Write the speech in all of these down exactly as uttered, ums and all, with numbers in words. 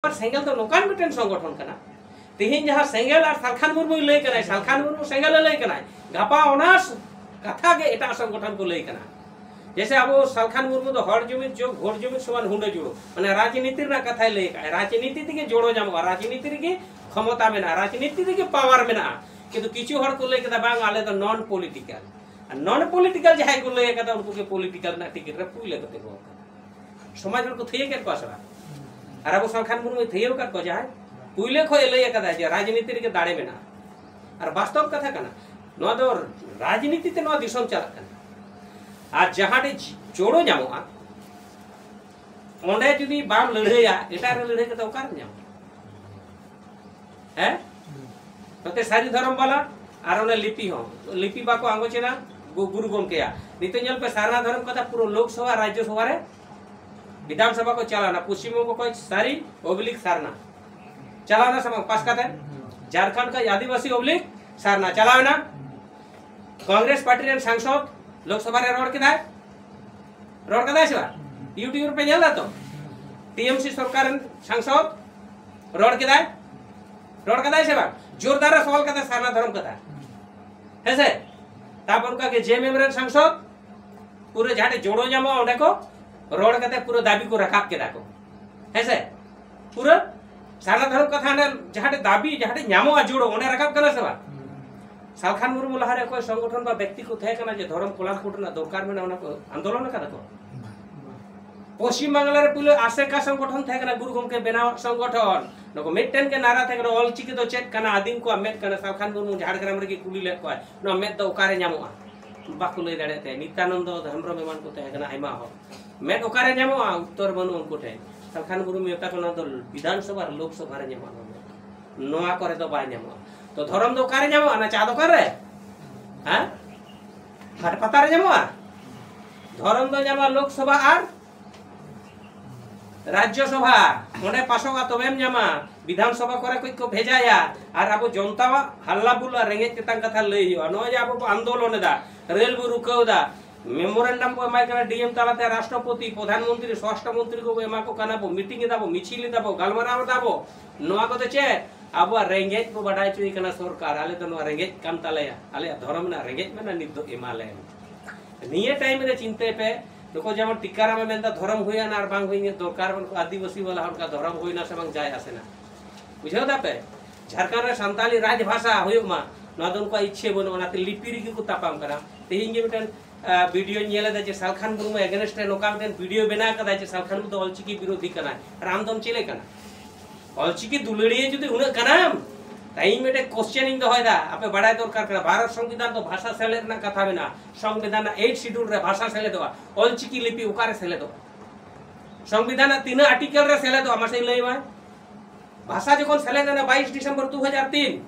ᱟᱨ ᱥᱮᱸᱜᱮᱞ ᱫᱚ ᱱᱚᱝᱠᱟᱱ ᱢᱤᱫᱴᱮᱱ ᱥᱚᱝᱜᱚᱴᱷᱚᱱ ᱠᱟᱱᱟ, ᱛᱮᱦᱮᱧ ᱡᱟᱦᱟᱸ ᱥᱮᱸᱜᱮᱞ ᱟᱨ ᱥᱟᱞᱠᱷᱟᱱ ᱢᱩᱨᱢᱩᱭ ᱞᱟᱹᱭ ᱠᱟᱱᱟᱭ, ᱥᱟᱞᱠᱷᱟᱱ ᱢᱩᱨᱢᱩ ᱥᱮᱸᱜᱮᱞᱮ ᱞᱟᱹᱭ ᱠᱟᱱᱟᱭ, ᱜᱟᱯᱟ ᱚᱱᱟ ᱠᱟᱛᱷᱟ ᱜᱮ ᱮᱴᱟᱜ ᱥᱚᱝᱜᱚᱴᱷᱚᱱ ᱠᱚ ᱞᱟᱹᱭ ᱠᱟᱱᱟ᱾ ᱡᱮᱭᱥᱮ ᱟᱵᱚ ᱥᱟᱞᱠᱷᱟᱱ ᱢᱩᱨᱢᱩ ᱫᱚ ᱦᱚᱲ ᱡᱩᱢᱤᱫ ᱡᱳᱜ, ᱦᱚᱲ ᱡᱩᱢᱤᱫ ᱥᱚᱢᱟᱱ ᱦᱩᱰᱟᱹ ᱡᱩᱲᱩ, ᱢᱟᱱᱮ ᱨᱟᱡᱽᱱᱤᱛᱤ ᱨᱮᱱᱟᱜ ᱠᱟᱛᱷᱟᱭ ᱞᱟᱹᱭ ᱠᱟᱜᱼᱟ᱾ ᱨᱟᱡᱽᱱᱤᱛᱤ ᱛᱮᱜᱮ ᱡᱳᱲᱳ ᱧᱟᱢᱚᱜᱼᱟ, ᱨᱟᱡᱽᱱᱤᱛᱤ ᱨᱮᱜᱮ ᱠᱷᱚᱢᱚᱛᱟ ᱢᱮᱱᱟᱜᱼᱟ, ᱨᱟᱡᱽᱱᱤᱛᱤ ᱨᱮᱜᱮ ᱯᱟᱣᱟᱨ ᱢᱮᱱᱟᱜᱼᱟ᱾ ᱠᱤᱱᱛᱩ ᱠᱤᱪᱷᱩ ᱦᱚᱲ ᱠᱚ ᱞᱟᱹᱭ ᱠᱮᱫᱟ, ᱵᱟᱝ, ᱟᱞᱮ ᱫᱚ ᱱᱚᱱ ᱯᱚᱞᱤᱴᱤᱠᱟᱞ᱾ ᱟᱨ ᱱᱚᱱ ᱯᱚᱞᱤᱴᱤᱠᱟᱞ ᱡᱟᱦᱟᱸᱭ ᱠᱚ ᱞᱟᱹᱭ ᱠᱟᱫᱟ, ᱩᱱᱠᱩ ᱜᱮ ᱯᱚᱞᱤᱴᱤᱠᱟᱞ ᱨᱮᱱᱟᱜ ᱴᱤᱠᱤᱴ ᱨᱮ ᱯᱩᱭᱞᱟᱹ ᱠᱚ ᱛᱤᱸᱜᱩ ᱟᱠᱟᱱᱟ᱾ ᱥᱚᱢᱟᱡᱽ ᱦᱚᱲ ᱠᱚ ᱛᱷᱤᱭᱟᱹ ᱠᱮᱫ ᱠᱚᱣᱟ ᱥᱮ ᱵᱟᱝ? ᱟᱨ ᱟᱵᱚ ᱥᱟᱞᱠᱷᱟᱱ ᱢᱩᱨᱢᱩᱭ ᱛᱷᱤᱭᱟᱹ ᱟᱠᱟᱫ ᱠᱚᱣᱟ, ᱡᱟᱦᱟᱸᱭ ᱯᱩᱭᱞᱟᱹ ᱠᱷᱚᱱ ᱮ ᱞᱟᱹᱭ ᱟᱠᱟᱫᱟ ᱡᱮ ᱨᱟᱡᱽᱱᱤᱛᱤ ᱨᱮᱜᱮ ᱫᱟᱲᱮ ᱢᱮᱱᱟᱜᱼᱟ᱾ ᱟᱨ ᱵᱟᱥᱛᱚᱵ ᱠᱟᱛᱷᱟ ᱠᱟᱱᱟ, ᱱᱚᱣᱟ ᱫᱚ ᱨᱟᱡᱽᱱᱤᱛᱤ ᱛᱮ ᱱᱚᱣᱟ ᱫᱤᱥᱚᱢ ᱪᱟᱞᱟᱜ ᱠᱟᱱᱟ᱾ ᱟᱨ ᱡᱟᱦᱟᱸ ᱴᱷᱮᱡ ᱡᱳᱲᱳ ᱧᱟᱢᱚᱜᱼᱟ, ᱚᱸᱰᱮ ᱡᱩᱫᱤ ᱵᱟᱢ ᱞᱟᱹᱲᱦᱟᱹᱭᱟ, ᱮᱴᱟᱜ ᱨᱮ ᱞᱟᱹᱲᱦᱟᱹᱭ ᱠᱟᱛᱮ ᱚᱠᱟᱨᱮᱢ ᱧᱟᱢᱟ? ᱦᱮᱸ? ᱱᱚᱛᱮ ᱥᱟᱹᱨᱤ ᱫᱷᱚᱨᱚᱢ ᱵᱟᱞᱟ ᱟᱨ ᱚᱱᱮ ᱞᱤᱯᱤ ᱦᱚᱸ, ᱞᱤᱯᱤ ᱵᱟᱠᱚ ᱟᱸᱜᱚᱪᱮᱱᱟ ᱜᱩ-, ᱜᱩᱨᱩ ᱜᱚᱢᱠᱮᱭᱟ᱾ ᱱᱤᱛᱚᱜ ᱧᱮᱞ ᱯᱮ, ᱥᱟᱨᱱᱟ ᱫᱷᱚᱨᱚᱢ ᱠᱟᱛᱷᱟ ᱯᱩᱨᱟᱹ ᱞᱳᱠᱥᱚᱵᱷᱟ, ᱨᱟᱡᱽᱡᱚᱥᱚᱵᱷᱟ ᱨᱮ, ᱵᱤᱫᱷᱟᱱᱥᱚᱵᱷᱟ ᱠᱚ ᱪᱟᱞᱟᱣᱱᱟ᱾ ᱯᱚᱥᱪᱤᱢ ᱵᱚᱝᱜᱚ ᱠᱷᱚᱱ ᱥᱟᱹᱨᱤ ᱚᱵᱞᱤᱠ ᱥᱟᱨᱱᱟ ᱪᱟᱞᱟᱣᱱᱟ ᱥᱮ ᱵᱟᱝ ᱯᱟᱥ ᱠᱟᱛᱮ? ᱡᱷᱟᱲᱠᱷᱚᱸᱰ ᱠᱷᱚᱱ ᱟᱹᱫᱤᱵᱟᱹᱥᱤ ᱚᱵᱞᱤᱠ ᱥᱟᱨᱱᱟ ᱪᱟᱞᱟᱣᱱᱟ᱾ ᱠᱚᱝᱜᱨᱮᱥ ᱯᱟᱨᱴᱤ ᱨᱮᱱ ᱥᱟᱝᱥᱚᱫ ᱞᱳᱠᱥᱚᱵᱷᱟ ᱨᱮ ᱨᱚᱲ ᱠᱮᱫᱟᱭ, ᱨᱚᱲ ᱠᱟᱫᱟᱭ ᱥᱮ ᱵᱟᱝ? YouTube ᱨᱮᱯᱮ ᱧᱮᱞ ᱫᱟ ᱛᱚ? ᱴᱤ ᱮᱢ ᱥᱤ ᱥᱚᱨᱠᱟᱨ ᱨᱮᱱ ᱥᱟᱝᱥᱚᱫ ᱨᱚᱲ ᱠᱮᱫᱟᱭ, ᱨᱚᱲ ᱠᱟᱫᱟᱭ ᱥᱮ ᱵᱟᱝ? ᱡᱳᱨᱫᱟᱨ ᱮ ᱥᱚᱣᱟᱞ ᱠᱟᱫᱟ ᱥᱟᱨᱱᱟ ᱫᱷᱚᱨᱚᱢ ᱠᱟᱛᱷᱟ, ᱦᱮᱸ ᱥᱮ? ᱛᱟᱨᱯᱚᱨ ᱚᱱᱠᱟ ᱜᱮ ᱡᱮ ᱮᱢ ᱮᱢ ᱨᱮᱱ ᱥᱟᱝᱥᱚᱫ ᱯᱩᱨᱟᱹ ᱡᱟᱦᱟᱸ ᱴᱷᱮᱡ ᱡᱳᱲᱳ ᱧᱟᱢᱚᱜᱼᱟ, ᱚᱸᱰᱮ ᱠᱚ ᱨᱚᱲ ᱠᱟᱛᱮ ᱯᱩᱨᱟᱹ ᱫᱟᱹᱵᱤ ᱠᱚ ᱨᱟᱠᱟᱵ ᱠᱮᱫᱟ ᱠᱚ, ᱦᱮᱸ ᱥᱮ? ᱯᱩᱨᱟᱹ ᱥᱟᱨᱱᱟ ᱫᱷᱚᱨᱚᱢ ᱠᱟᱛᱷᱟ ᱦᱟᱸᱰᱮ ᱡᱟᱦᱟᱸ ᱴᱷᱮᱡ ᱫᱟᱹᱵᱤ, ᱡᱟᱦᱟᱸ ᱴᱷᱮᱡ ᱧᱟᱢᱚᱜᱼᱟ ᱡᱳᱲᱳ, ᱚᱸᱰᱮ ᱨᱟᱠᱟᱵ ᱠᱟᱱᱟ ᱥᱮ ᱵᱟᱝ? ᱥᱟᱞᱠᱷᱟᱱ ᱢᱩᱨᱢᱩ ᱞᱟᱦᱟᱨᱮ ᱚᱠᱚᱭ ᱥᱚᱝᱜᱚᱴᱷᱚᱱ ᱵᱟ ᱵᱮᱠᱛᱤ ᱠᱚ ᱛᱟᱦᱮᱸ ᱠᱟᱱᱟ ᱡᱮ ᱫᱷᱚᱨᱚᱢ ᱠᱚᱞᱟᱱ ᱠᱳᱰ ᱨᱮᱱᱟᱜ ᱫᱚᱨᱠᱟᱨ ᱢᱮᱱᱟᱜᱼᱟ, ᱚᱱᱟ ᱠᱚ ᱟᱱᱫᱳᱞᱚᱱ ᱟᱠᱟᱫᱟ ᱠᱚ? ᱯᱚᱥᱪᱤᱢ ᱵᱟᱝᱞᱟ ᱨᱮ ᱯᱩᱭᱞᱩ ᱟᱥᱮᱠᱟ ᱥᱚᱝᱜᱚᱴᱷᱚᱱ ᱛᱟᱦᱮᱸ ᱠᱟᱱᱟ, ᱜᱩᱨᱩ ᱜᱚᱢᱠᱮ ᱵᱮᱱᱟᱣᱟᱜ ᱥᱚᱝᱜᱚᱴᱷᱚᱱ᱾ ᱱᱩᱠᱩ ᱢᱤᱫᱴᱮᱱ ᱜᱮ ᱱᱟᱨᱟ ᱛᱟᱦᱮᱸ ᱠᱟᱱᱟ, "ᱚᱞ ᱪᱤᱠᱤ ᱫᱚ ᱪᱮᱫ ᱠᱟᱱᱟ? ᱟᱹᱫᱤᱢ ᱠᱚᱣᱟᱜ ᱢᱮᱫ ᱠᱟᱱᱟ᱾" ᱥᱟᱞᱠᱷᱟᱱ ᱢᱩᱨᱢᱩ ᱡᱷᱟᱲᱜᱨᱟᱢ ᱨᱮᱜᱮ ᱠᱩᱞᱤ ᱞᱮᱫ ᱠᱚᱣᱟ, "ᱱᱚᱣᱟ ᱢᱮᱫ ᱫᱚ ᱚᱠᱟᱨᱮ ᱧᱟᱢᱚᱜᱼᱟ?" ᱵᱟᱠᱚ ᱞᱟᱹᱭ ᱫᱟᱲᱮᱭᱟᱜ ᱛᱟᱦᱮᱸᱫ᱾ ᱱᱤᱛᱭᱟᱱᱚᱱᱫᱚ ᱦᱮᱢᱵᱨᱚᱢ ᱮᱢᱟᱱ ᱠᱚ ᱛᱟᱦᱮᱸ ᱠᱟᱱᱟ ᱟᱭᱢᱟ ᱦᱚᱲ᱾ ᱢᱮᱫ ᱚᱠᱟᱨᱮ ᱧᱟᱢᱚᱜᱼᱟ? ᱩᱛᱛᱚᱨ ᱵᱟᱹᱱᱩᱜ ᱩᱱᱠᱩ ᱴᱷᱮᱱ᱾ ᱥᱟᱞᱠᱷᱟᱱ ᱢᱩᱨᱢᱩ ᱢᱮᱛᱟ ᱠᱚ, "ᱱᱚᱣᱟ ᱫᱚ ᱵᱤᱫᱷᱟᱱ ᱥᱚᱵᱷᱟ ᱟᱨ ᱞᱳᱠ ᱥᱚᱵᱷᱟ ᱨᱮ ᱧᱟᱢᱚᱜᱼᱟ, ᱱᱚᱣᱟ ᱫᱚ᱾ ᱱᱚᱣᱟ ᱠᱚᱨᱮ ᱫᱚ ᱵᱟᱭ ᱧᱟᱢᱚᱜᱼᱟ᱾" ᱛᱚ ᱫᱷᱚᱨᱚᱢ ᱫᱚ ᱚᱠᱟᱨᱮ ᱧᱟᱢᱚᱜᱼᱟ? ᱚᱱᱟ ᱪᱟ ᱫᱚᱠᱟᱱ ᱨᱮ? ᱦᱮᱸ? ᱦᱟᱴ ᱯᱟᱛᱟ ᱨᱮ ᱧᱟᱢᱚᱜᱼᱟ? ᱫᱷᱚᱨᱚᱢ ᱫᱚ ᱧᱟᱢᱟ ᱞᱳᱠ ᱥᱚᱵᱷᱟ ᱟᱨ ᱨᱟᱡᱽᱡᱚ ᱥᱚᱵᱷᱟ, ᱚᱸᱰᱮ ᱯᱟᱥᱚᱜᱼᱟ ᱛᱚᱵᱮᱢ ᱧᱟᱢᱟ᱾ ᱵᱤᱫᱷᱟᱱ ᱥᱚᱵᱷᱟ ᱠᱚᱨᱮ ᱠᱚ ᱠᱚ ᱵᱷᱮᱡᱟᱭᱟ, ᱟᱨ ᱟᱵᱚ ᱡᱚᱱᱛᱟᱣᱟᱜ ᱦᱟᱞᱞᱟ ᱵᱩᱞ ᱟᱨ ᱨᱮᱸᱜᱮᱡ ᱛᱮᱛᱟᱝ ᱠᱟᱛᱷᱟ ᱞᱟᱹᱭ ᱦᱩᱭᱩᱜᱼᱟ᱾ ᱱᱚᱜᱼᱚᱭ ᱡᱮ ᱟᱵᱚ ᱵᱚ ᱟᱱᱫᱳᱞᱚᱱ ᱮᱫᱟ, ᱨᱮᱞ ᱵᱚ ᱨᱩᱠᱟᱹᱣ ᱮᱫᱟ, ᱢᱮᱢᱳᱨᱮᱱᱰᱟᱢ ᱵᱚ ᱮᱢᱟᱭ ᱠᱟᱱᱟ ᱰᱤ ᱮᱢ ᱛᱟᱞᱟᱛᱮ, ᱨᱟᱥᱴᱨᱚᱯᱚᱛᱤ, ᱯᱨᱚᱫᱷᱟᱱ ᱢᱚᱱᱛᱨᱤ, ᱥᱚᱨᱟᱥᱴᱨᱚ ᱢᱚᱱᱛᱨᱤ ᱠᱚ ᱵᱚ ᱮᱢᱟ ᱠᱚ ᱠᱟᱱᱟ ᱵᱚ, ᱢᱤᱴᱤᱝ ᱮᱫᱟ ᱵᱚ, ᱢᱤᱪᱷᱤᱞ ᱮᱫᱟ ᱵᱚ, ᱜᱟᱞᱢᱟᱨᱟᱣ ᱮᱫᱟ ᱵᱚ᱾ ᱱᱚᱣᱟ ᱠᱚᱫᱚ ᱪᱮᱫ? ᱟᱵᱚᱣᱟᱜ ᱨᱮᱸᱜᱮᱡ ᱵᱚ ᱵᱟᱰᱟᱭ ᱦᱚᱪᱚᱭᱮ ᱠᱟᱱᱟ ᱥᱚᱨᱠᱟᱨ, ᱟᱞᱮ ᱫᱚ ᱱᱚᱣᱟ ᱨᱮᱸᱜᱮᱡ ᱠᱟᱱ ᱛᱟᱞᱮᱭᱟ, ᱟᱞᱮᱭᱟᱜ ᱫᱷᱚᱨᱚᱢ ᱨᱮᱱᱟᱜ ᱨᱮᱸᱜᱮᱡ ᱢᱮᱱᱟᱜᱼᱟ, ᱱᱤᱛ ᱫᱚ ᱮᱢᱟ ᱞᱮ ᱢᱮ᱾ ᱱᱤᱭᱟᱹ ᱴᱟᱭᱤᱢ ᱨᱮ ᱪᱤᱱᱛᱟᱹᱭ ᱯᱮ, ᱱᱩᱠᱩ ᱡᱮᱢᱚᱱ ᱴᱤᱠᱟᱨᱟᱢᱮ ᱢᱮᱱᱫᱟ ᱫᱷᱚᱨᱚᱢ ᱦᱩᱭ ᱟᱱᱟ ᱟᱨ ᱵᱟᱝ ᱦᱩᱭ ᱟᱱᱟ ᱫᱚᱨᱠᱟᱨ ᱵᱟᱹᱱᱩᱜ, ᱟᱹᱫᱤᱵᱟᱹᱥᱤ ᱵᱟᱞᱟ ᱦᱚᱲ ᱚᱱᱠᱟ ᱫᱷᱚᱨᱚᱢ ᱦᱩᱭ ᱮᱱᱟ ᱥᱮ ᱵᱟᱝ ᱡᱟᱭ ᱟᱥᱮ ᱱᱟ᱾ ᱵᱩᱡᱷᱟᱹᱣ ᱫᱟᱯᱮ? ᱡᱷᱟᱲᱠᱷᱚᱸᱰ ᱨᱮ ᱥᱟᱱᱛᱟᱞᱤ ᱨᱟᱡᱽ ᱵᱷᱟᱥᱟ ᱦᱩᱭᱩᱜ ᱢᱟ, ᱱᱚᱣᱟ ᱫᱚ ᱩᱱᱠᱩᱣᱟᱜ ᱤᱪᱪᱷᱟᱹ ᱵᱟᱹᱱᱩᱜᱼᱟ, ᱚᱱᱟᱛᱮ ᱞᱤᱯᱤ ᱨᱮᱜᱮ ᱠᱚ ᱛᱟᱯᱟᱢ ᱠᱟᱱᱟ᱾ ᱛᱮᱦᱮᱧ ᱜᱮ ᱢᱤᱫᱴᱮᱱ ᱵᱷᱤᱰᱤᱭᱳᱧ ᱧᱮᱞ ᱮᱫᱟ ᱡᱮ ᱥᱟᱞᱠᱷᱟᱱ ᱢᱩᱨᱢᱩ ᱮᱜᱮᱱᱮᱥᱴ ᱨᱮ ᱱᱚᱝᱠᱟ ᱢᱤᱫᱴᱮᱱ ᱵᱷᱤᱰᱤᱭᱳ ᱵᱮᱱᱟᱣ ᱠᱟᱫᱟᱭ ᱡᱮ ᱥᱟᱞᱠᱷᱟᱱ ᱢᱩᱨᱢᱩ ᱫᱚ ᱚᱞᱪᱤᱠᱤ ᱵᱤᱨᱳᱫᱷᱤ ᱠᱟᱱᱟᱭ᱾ ᱟᱨ ᱟᱢ ᱫᱚᱢ ᱪᱮᱞᱮ ᱠᱟᱱᱟ? ᱚᱞᱪᱤᱠᱤ ᱫᱩᱞᱟᱹᱲᱤᱭᱟᱹ ᱡᱩᱫᱤ ᱩᱱᱟᱹᱜ ᱠᱟᱱᱟᱢ, ᱛᱮᱦᱮᱧ ᱢᱤᱫᱴᱮᱱ ᱠᱚᱥᱪᱮᱱ ᱤᱧ ᱫᱚᱦᱚᱭᱮᱫᱟ, ᱟᱯᱮ ᱵᱟᱲᱟᱭ ᱫᱚᱨᱠᱟᱨ ᱠᱟᱱᱟ, ᱵᱷᱟᱨᱚᱛ ᱥᱚᱝᱵᱤᱫᱷᱟᱱ ᱫᱚ ᱵᱷᱟᱥᱟ ᱥᱮᱞᱮᱫ ᱨᱮᱱᱟᱜ ᱠᱟᱛᱷᱟ ᱢᱮᱱᱟᱜᱼᱟ᱾ ᱥᱚᱝᱵᱤᱫᱷᱟᱱ ᱨᱮᱱᱟᱜ ᱮᱭᱤᱴ ᱥᱤᱰᱩᱞ ᱨᱮ ᱵᱷᱟᱥᱟ ᱥᱮᱞᱮᱫᱚᱜᱼᱟ, ᱚᱞᱪᱤᱠᱤ ᱞᱤᱯᱤ ᱚᱠᱟᱨᱮ ᱥᱮᱞᱮᱫᱚᱜᱼᱟ? ᱥᱚᱝᱵᱤᱫᱷᱟᱱ ᱨᱮᱱᱟᱜ ᱛᱤᱱᱟᱹᱜ ᱟᱨᱴᱤᱠᱮᱞ ᱨᱮ ᱥᱮᱞᱮᱫᱚᱜᱼᱟ, ᱢᱟᱥᱮ ᱞᱟᱹᱭ ᱢᱮ᱾ ᱵᱷᱟᱥᱟ ᱡᱚᱠᱷᱚᱱ ᱥᱮᱞᱮᱫ ᱮᱱᱟ ᱵᱟᱭᱤᱥ ᱰᱤᱥᱮᱢᱵᱚᱨ ᱫᱩ ᱦᱟᱡᱟᱨ ᱛᱤᱱ,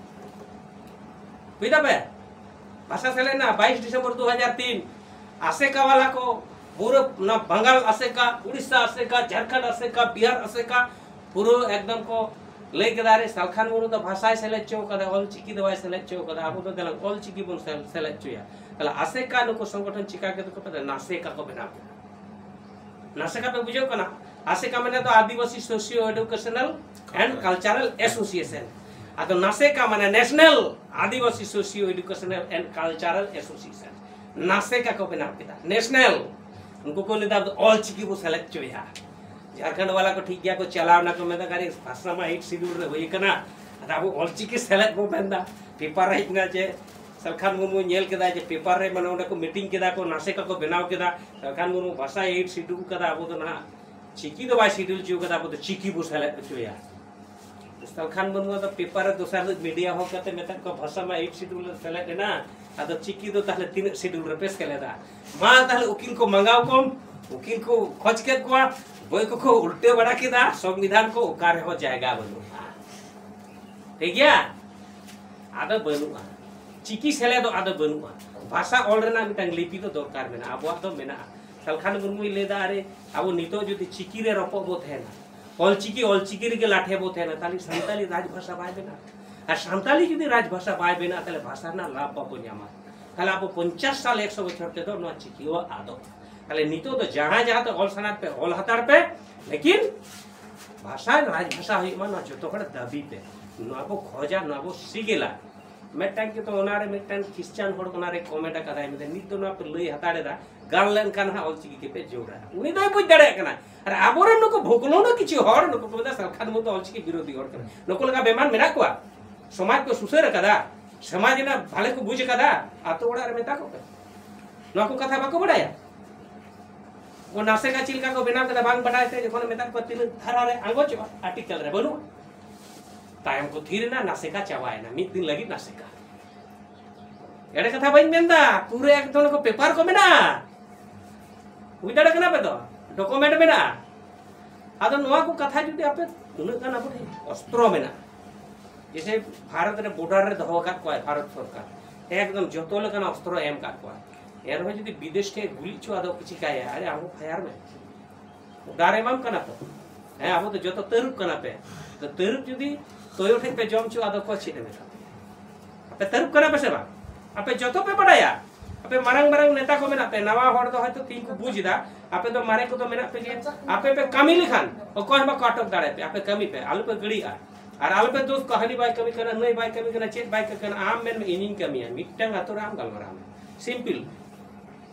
ᱵᱩᱡ ᱫᱟᱯᱮ? ᱵᱷᱟᱥᱟ ᱥᱮᱞᱮᱫ ᱮᱱᱟ ᱵᱟᱭᱤᱥ ᱰᱤᱥᱮᱢᱵᱚᱨ ᱫᱩ ᱦᱟᱡᱟᱨ ᱛᱤᱱ᱾ ᱟᱥᱮᱠᱟ ᱵᱟᱞᱟ ᱠᱚ ᱯᱩᱨᱟᱹ ᱚᱱᱟ ᱵᱟᱝᱜᱟᱞ ᱟᱥᱮᱠᱟ, ᱩᱲᱤᱥᱥᱟ ᱟᱥᱮᱠᱟ, ᱡᱷᱟᱲᱠᱷᱚᱸᱰ ᱟᱥᱮᱠᱟ, ᱵᱤᱦᱟᱨ ᱟᱥᱮᱠᱟ, ᱯᱩᱨᱟᱹ ᱮᱠᱫᱚᱢ ᱠᱚ ᱞᱟᱹᱭ ᱠᱮᱫᱟ, "ᱟᱨᱮ ᱥᱟᱞᱠᱷᱟᱱ ᱢᱩᱨᱢᱩ ᱫᱚ ᱵᱷᱟᱥᱟᱭ ᱥᱮᱞᱮᱫ ᱦᱚᱪᱚ ᱠᱟᱫᱟ, ᱚᱞ ᱪᱤᱠᱤ ᱫᱚ ᱵᱟᱭ ᱥᱮᱞᱮᱫ ᱦᱚᱪᱚ ᱠᱟᱫᱟ, ᱟᱵᱚ ᱫᱚ ᱫᱮᱞᱟ ᱚᱞ ᱪᱤᱠᱤ ᱵᱚᱱ ᱥᱮᱞ-, ᱥᱮᱞᱮᱫ ᱦᱚᱪᱚᱭᱟ᱾" ᱛᱟᱦᱞᱮ ᱟᱥᱮᱠᱟ ᱱᱩᱠᱩ ᱥᱚᱝᱜᱚᱴᱷᱚᱱ ᱪᱤᱠᱟ ᱠᱮᱫᱟ ᱠᱚ? ᱱᱟᱥᱮᱠᱟ ᱠᱚ ᱵᱮᱱᱟᱣ ᱠᱮᱫᱟ᱾ ᱱᱟᱥᱮᱠᱟ ᱯᱮ ᱵᱩᱡᱷᱟᱹᱣ ᱠᱟᱱᱟ? ᱟᱥᱮᱠᱟ ᱢᱟᱱᱮ ᱫᱚ Adivasi socio educational and cultural association. ᱟᱫᱚ ᱱᱟᱥᱮᱠᱟ ᱢᱟᱱᱮ national Adivasi socio educational and cultural association. ᱱᱟᱥᱮᱠᱟ ᱠᱚ ᱵᱮᱱᱟᱣ ᱠᱮᱫᱟ, ᱱᱮᱥᱱᱟᱞ᱾ ᱩᱱᱠᱩ ᱠᱚ ᱞᱟᱹᱭᱫᱟ, "ᱟᱵᱚ ᱫᱚ ᱚᱞ ᱪᱤᱠᱤ ᱵᱚ ᱥᱮᱞᱮᱫ ᱦᱚᱪᱚᱭᱟ᱾" ᱡᱷᱟᱲᱠᱷᱚᱸᱰ ᱵᱟᱞᱟ ᱠᱚ ᱴᱷᱤᱠ ᱜᱮᱭᱟ ᱠᱚ ᱪᱟᱞᱟᱣ ᱱᱟᱠᱚ, ᱢᱮᱱᱫᱟ, "ᱟᱨᱮ ᱵᱷᱟᱥᱟ ᱢᱟ ᱮᱭᱤᱴ ᱥᱤᱰᱩᱞ ᱨᱮ ᱦᱩᱭ ᱠᱟᱱᱟ, ᱟᱫᱚ ᱟᱵᱚ ᱚᱞ ᱪᱤᱠᱤ ᱥᱮᱞᱮᱫ ᱵᱚ ᱢᱮᱱᱫᱟ᱾" ᱯᱮᱯᱟᱨ ᱨᱮ ᱦᱮᱡ ᱮᱱᱟ ᱡᱮ ᱥᱟᱞᱠᱷᱟᱱ ᱢᱩᱨᱢᱩ ᱧᱮᱞ ᱠᱮᱫᱟ ᱡᱮ ᱯᱮᱯᱟᱨ ᱨᱮ, ᱢᱟᱱᱮ, ᱚᱸᱰᱮ ᱠᱚ ᱢᱤᱴᱤᱝ ᱠᱮᱫᱟ ᱠᱚ, ᱱᱟᱥᱮᱠᱟ ᱠᱚ ᱵᱮᱱᱟᱣ ᱠᱮᱫᱟ, ᱥᱟᱞᱠᱷᱟᱱ ᱢᱩᱨᱢᱩ ᱵᱷᱟᱥᱟ ᱮᱭᱤᱴ ᱥᱤᱰᱩᱞ ᱠᱟᱫᱟ, ᱟᱵᱚ ᱫᱚ ᱱᱟᱦᱟᱜ ᱪᱤᱠᱤ ᱫᱚ ᱵᱟᱭ ᱥᱤᱰᱩᱞ ᱦᱚᱪᱚ ᱠᱟᱫᱟ, ᱟᱵᱚ ᱫᱚ ᱪᱤᱠᱤ ᱵᱚ ᱥᱮᱞᱮᱫ ᱦᱚᱪᱚᱭᱟ᱾ ᱥᱟᱞᱠᱷᱟᱱ ᱢᱩᱨᱢᱩ ᱫᱚ ᱯᱮᱯᱟᱨ ᱨᱮ ᱫᱚᱥᱟᱨ ᱦᱤᱞᱳᱜ ᱢᱤᱰᱤᱭᱟ ᱦᱚᱲ ᱠᱟᱛᱮ ᱢᱮᱛᱟᱜ ᱠᱚᱣᱟ, "ᱵᱷᱟᱥᱟ ᱢᱟ ᱮᱭᱤᱴ ᱥᱤᱰᱩᱞ ᱨᱮ ᱥᱮᱞᱮᱫ ᱮᱱᱟ, ᱟᱫᱚ ᱪᱤᱠᱤ ᱫᱚ ᱛᱟᱦᱞᱮ ᱛᱤᱱᱟᱹᱜ ᱥᱤᱰᱩᱞ ᱨᱮᱯᱮ ᱥᱮᱞᱮᱫᱟ?" ᱢᱟ ᱛᱟᱦᱞᱮ ᱩᱠᱤᱞ ᱠᱚ ᱢᱟᱸᱜᱟᱣ ᱠᱚᱢ, ᱩᱠᱤᱞ ᱠᱚ ᱠᱷᱚᱡᱽ ᱠᱮᱫ ᱠᱚᱣᱟ, ᱵᱳᱭ ᱠᱚᱠᱚ ᱩᱞᱴᱟᱹ ᱵᱟᱲᱟ ᱠᱮᱫᱟ, ᱥᱚᱝᱵᱤᱫᱷᱟᱱ ᱠᱚ ᱚᱠᱟ ᱨᱮᱦᱚᱸ ᱡᱟᱭᱜᱟ ᱵᱟᱹᱱᱩᱜᱼᱟ᱾ ᱴᱷᱤᱠ ᱜᱮᱭᱟ? ᱟᱫᱚ ᱵᱟᱹᱱᱩᱜᱼᱟ, ᱪᱤᱠᱤ ᱥᱮᱞᱮᱫᱚᱜ ᱟᱫᱚ ᱵᱟᱹᱱᱩᱜᱼᱟ᱾ ᱵᱷᱟᱥᱟ ᱚᱞ ᱨᱮᱱᱟᱜ ᱢᱤᱫᱴᱟᱝ ᱞᱤᱯᱤ ᱫᱚ ᱫᱚᱨᱠᱟᱨ ᱢᱮᱱᱟᱜᱼᱟ, ᱟᱵᱚᱣᱟᱜ ᱫᱚ ᱢᱮᱱᱟᱜᱼᱟ᱾ ᱥᱟᱞᱠᱷᱟᱱ ᱢᱩᱨᱢᱩᱭ ᱞᱟᱹᱭᱫᱟ, ᱟᱨᱮ, ᱟᱵᱚ ᱱᱤᱛᱚᱜ ᱡᱩᱫᱤ ᱪᱤᱠᱤ ᱨᱮ ᱨᱚᱯᱚᱜ ᱵᱚ ᱛᱟᱦᱮᱱᱟ, ᱚᱞ ᱪᱤᱠᱤ, ᱚᱞ ᱪᱤᱠᱤ ᱨᱮᱜᱮ ᱞᱟᱴᱷᱮ ᱵᱚ ᱛᱟᱦᱮᱱᱟ, ᱛᱟᱦᱞᱮ ᱥᱟᱱᱛᱟᱞᱤ ᱨᱟᱡᱽ ᱵᱷᱟᱥᱟ ᱵᱟᱭ ᱵᱮᱱᱟᱜᱼᱟ᱾ ᱟᱨ ᱥᱟᱱᱛᱟᱞᱤ ᱡᱩᱫᱤ ᱨᱟᱡᱽ ᱵᱷᱟᱥᱟ ᱵᱟᱭ ᱵᱮᱱᱟᱜᱼᱟ, ᱛᱟᱦᱞᱮ ᱵᱷᱟᱥᱟ ᱨᱮᱱᱟᱜ ᱞᱟᱵᱷ ᱵᱟᱵᱚ ᱧᱟᱢᱟ᱾ ᱛᱟᱦᱞᱮ ᱟᱵᱚ ᱯᱚᱧᱪᱟᱥ ᱥᱟᱞ ᱮᱠᱥᱚ ᱵᱚᱪᱷᱚᱨ ᱛᱮᱫᱚ ᱱᱚᱣᱟ ᱪᱤᱠᱤ ᱦᱚᱸ ᱟᱫᱚᱜ᱾ ᱛᱟᱦᱞᱮ ᱱᱤᱛᱚᱜ ᱫᱚ ᱡᱟᱦᱟᱸ ᱡᱟᱦᱟᱸ ᱛᱮ ᱚᱞ ᱥᱟᱱᱟᱭᱮᱫ ᱯᱮ ᱚᱞ ᱦᱟᱛᱟᱲ ᱯᱮ, ᱞᱮᱠᱤᱱ ᱵᱷᱟᱥᱟ ᱨᱟᱡᱽ ᱵᱷᱟᱥᱟ ᱦᱩᱭᱩᱜ ᱢᱟ, ᱱᱚᱣᱟ ᱡᱚᱛᱚ ᱦᱚᱲ ᱫᱟᱹᱵᱤ ᱯᱮ᱾ ᱱᱚᱣᱟ ᱵᱚ ᱠᱷᱚᱡᱟ, ᱱᱚᱣᱟ ᱵᱚ ᱥᱤᱜᱤᱞᱟ᱾ ᱢᱤᱫᱴᱟᱝ ᱠᱤᱱᱛᱩ ᱚᱱᱟᱨᱮ ᱢᱤᱫᱴᱟᱝ ᱠᱷᱨᱤᱥᱪᱟᱱ ᱦᱚᱲ ᱚᱱᱟᱨᱮ ᱠᱚᱢᱮᱱᱴ ᱟᱠᱟᱫᱟᱭ, ᱢᱮᱱᱫᱟ ᱱᱤᱛ ᱫᱚ ᱱᱚᱣᱟ ᱯᱮ ᱞᱟᱹᱭ ᱦᱟᱛᱟᱲ ᱮᱫᱟ, ᱜᱟᱱ ᱞᱮᱱᱠᱷᱟᱱ ᱦᱟᱸᱜ ᱚᱞᱪᱤᱠᱤ ᱜᱮᱯᱮ ᱡᱳᱲᱟ᱾ ᱩᱱᱤ ᱫᱚᱭ ᱵᱩᱡᱽ ᱫᱟᱲᱮᱭᱟᱜ ᱠᱟᱱᱟ᱾ ᱟᱨ ᱟᱵᱚᱨᱮᱱ ᱱᱩᱠᱩ ᱵᱷᱚᱠᱞᱳ ᱫᱚ ᱠᱤᱪᱷᱩ ᱦᱚᱲ ᱱᱩᱠᱩ ᱠᱚ ᱢᱮᱱᱫᱟ ᱥᱟᱞᱠᱷᱟᱱ ᱢᱩᱨᱢᱩ ᱫᱚ ᱚᱞᱪᱤᱠᱤ ᱵᱤᱨᱳᱫᱷᱤ ᱦᱚᱲ ᱠᱟᱱᱟ᱾ ᱱᱩᱠᱩ ᱞᱮᱠᱟ ᱵᱮᱢᱟᱱ ᱢᱮᱱᱟᱜ ᱠᱚᱣᱟ? ᱥᱚᱢᱟᱡᱽ ᱠᱚ ᱥᱩᱥᱟᱹᱨ ᱟᱠᱟᱫᱟ, ᱥᱚᱢᱟᱡᱽ ᱨᱮᱱᱟᱜ ᱵᱷᱟᱞᱮ ᱠᱚ ᱵᱩᱡᱽ ᱟᱠᱟᱫᱟ? ᱟᱛᱳ ᱚᱲᱟᱜ ᱨᱮ ᱢᱮᱛᱟ ᱠᱚᱯᱮ᱾ ᱱᱚᱣᱟ ᱠᱚ ᱠᱟᱛᱷᱟ ᱵᱟᱠᱚ ᱵᱟᱲᱟᱭᱟ? ᱚ ᱱᱟᱥᱮᱠᱟ ᱪᱮᱫ ᱞᱮᱠᱟ ᱠᱚ ᱵᱮᱱᱟᱣ ᱠᱮᱫᱟ ᱵᱟᱝ ᱵᱟᱰᱟᱭ ᱛᱮ ᱡᱚᱠᱷᱚᱱ ᱢᱮᱛᱟᱜ ᱠᱚᱣᱟ ᱛᱤᱱᱟᱹᱜ ᱫᱷᱟᱨᱟ ᱨᱮ ᱟᱸᱜᱚᱪᱚᱜᱼᱟ, ᱟᱨᱴᱤᱠᱮᱞ ᱨᱮ ᱵᱟᱹᱱᱩᱜᱼᱟ᱾ ᱛᱟᱭᱚᱢ ᱠᱚ ᱛᱷᱤᱨ ᱮᱱᱟ, ᱱᱟᱥᱮᱠᱟ ᱪᱟᱵᱟᱭᱮᱱᱟ, ᱢᱤᱫ ᱫᱤᱱ ᱞᱟᱹᱜᱤᱫ ᱱᱟᱥᱮᱠᱟ᱾ ᱮᱲᱮ ᱠᱟᱛᱷᱟ ᱵᱟᱹᱧ ᱢᱮᱱᱫᱟ, ᱯᱩᱨᱟᱹ ᱮᱠᱫᱚᱢ ᱠᱚ ᱯᱮᱯᱟᱨ ᱠᱚ ᱢᱮᱱᱟᱜᱼᱟ᱾ ᱵᱩᱡᱽ ᱫᱟᱲᱮ ᱠᱟᱱᱟ ᱯᱮ ᱛᱚ? ᱰᱚᱠᱩᱢᱮᱱᱴ ᱢᱮᱱᱟᱜᱼᱟ᱾ ᱟᱫᱚ ᱱᱚᱣᱟ ᱠᱚ ᱠᱟᱛᱷᱟ ᱡᱩᱫᱤ ᱟᱯᱮ ᱩᱱᱟᱹᱜ ᱜᱟᱱ ᱟᱵᱚ ᱴᱷᱮᱱ ᱚᱥᱛᱨᱚ ᱢᱮᱱᱟᱜᱼᱟ, ᱡᱮᱥᱮ ᱵᱷᱟᱨᱚᱛ ᱨᱮ ᱵᱚᱰᱟᱨ ᱨᱮ ᱫᱚᱦᱚ ᱟᱠᱟᱫ ᱠᱚᱣᱟᱭ ᱵᱷᱟᱨᱚᱛ ᱥᱚᱨᱠᱟᱨ, ᱮᱠᱫᱚᱢ ᱡᱚᱛᱚ ᱞᱮᱠᱟᱱ ᱚᱥᱛᱨᱚ ᱮᱢ ᱟᱠᱟᱫ ᱠᱚᱣᱟ᱾ ᱮᱱᱨᱮᱦᱚᱸ ᱡᱩᱫᱤ ᱵᱤᱫᱮᱥ ᱴᱷᱮᱱ ᱜᱩᱞᱤ ᱦᱚᱪᱚ, ᱟᱫᱚ ᱪᱤᱠᱟᱹᱭᱟ? ᱟᱨᱮ ᱟᱢ ᱦᱚᱸ ᱯᱷᱟᱭᱟᱨ ᱢᱮ᱾ ᱚᱰᱟᱨ ᱮᱢᱟᱢ ᱠᱟᱱᱟ ᱛᱚ᱾ ᱦᱮᱸ, ᱟᱵᱚ ᱫᱚ ᱡᱚᱛᱚ ᱛᱟᱹᱨᱩᱵ ᱠᱟᱱᱟ ᱯᱮ᱾ ᱛᱚ ᱛᱟᱹᱨᱩᱵ ᱡᱩᱫᱤ ᱛᱚᱭᱚ ᱴᱷᱮᱡ ᱯᱮ ᱡᱚᱢ ᱦᱚᱪᱚ, ᱟᱫᱚ ᱚᱠᱚᱭ ᱪᱮᱫ ᱮ ᱢᱮᱛᱟ ᱯᱮᱭᱟ? ᱟᱯᱮ ᱛᱟᱹᱨᱩᱵ ᱠᱟᱱᱟ ᱯᱮ ᱥᱮ ᱵᱟᱝ? ᱟᱯᱮ ᱡᱚᱛᱚ ᱯᱮ ᱵᱟᱰᱟᱭᱟ᱾ ᱟᱯᱮ ᱢᱟᱨᱟᱝ ᱢᱟᱨᱟᱝ ᱱᱮᱛᱟ ᱠᱚ ᱢᱮᱱᱟᱜ ᱯᱮ, ᱱᱟᱣᱟ ᱦᱚᱲ ᱫᱚ ᱦᱚᱭᱛᱚ ᱛᱤᱦᱤᱧ ᱠᱚ ᱵᱩᱡᱽ ᱮᱫᱟ᱾ ᱟᱯᱮ ᱫᱚ ᱢᱟᱨᱮ ᱠᱚᱫᱚ ᱢᱮᱱᱟᱜ ᱯᱮ ᱜᱮᱭᱟ, ᱟᱯᱮ ᱯᱮ ᱠᱟᱹᱢᱤ ᱞᱮᱠᱷᱟᱱ ᱚᱠᱚᱭ ᱦᱚᱸ ᱵᱟᱠᱚ ᱟᱴᱚᱠ ᱫᱟᱲᱮ ᱯᱮᱭᱟ᱾ ᱟᱯᱮ ᱠᱟᱹᱢᱤ ᱯᱮ, ᱟᱞᱚ ᱯᱮ ᱜᱟᱹᱲᱤᱜᱼᱟ᱾ ᱟᱨ ᱟᱞᱚ ᱯᱮ ᱫᱳᱥ ᱠᱚᱣᱟ, ᱦᱟᱹᱱᱤ ᱵᱟᱭ ᱠᱟᱹᱢᱤ ᱠᱟᱱᱟ, ᱱᱟᱹᱭ ᱵᱟᱭ ᱠᱟᱹᱢᱤ ᱠᱟᱱᱟ, ᱪᱮᱫ ᱵᱟᱭ ᱠᱟᱹᱢᱤ ᱠᱟᱱᱟ᱾ ᱟᱢ ᱢᱮᱱ ᱢᱮ ᱤᱧᱤᱧ ᱠᱟᱹᱢᱤᱭᱟ, ᱢᱤᱫᱴᱟᱝ ᱟᱛᱳ ᱨᱮ ᱟᱢ ᱜᱟᱞᱢᱟᱨᱟᱣ ᱢᱮ, ᱥᱤᱢᱯᱤᱞ᱾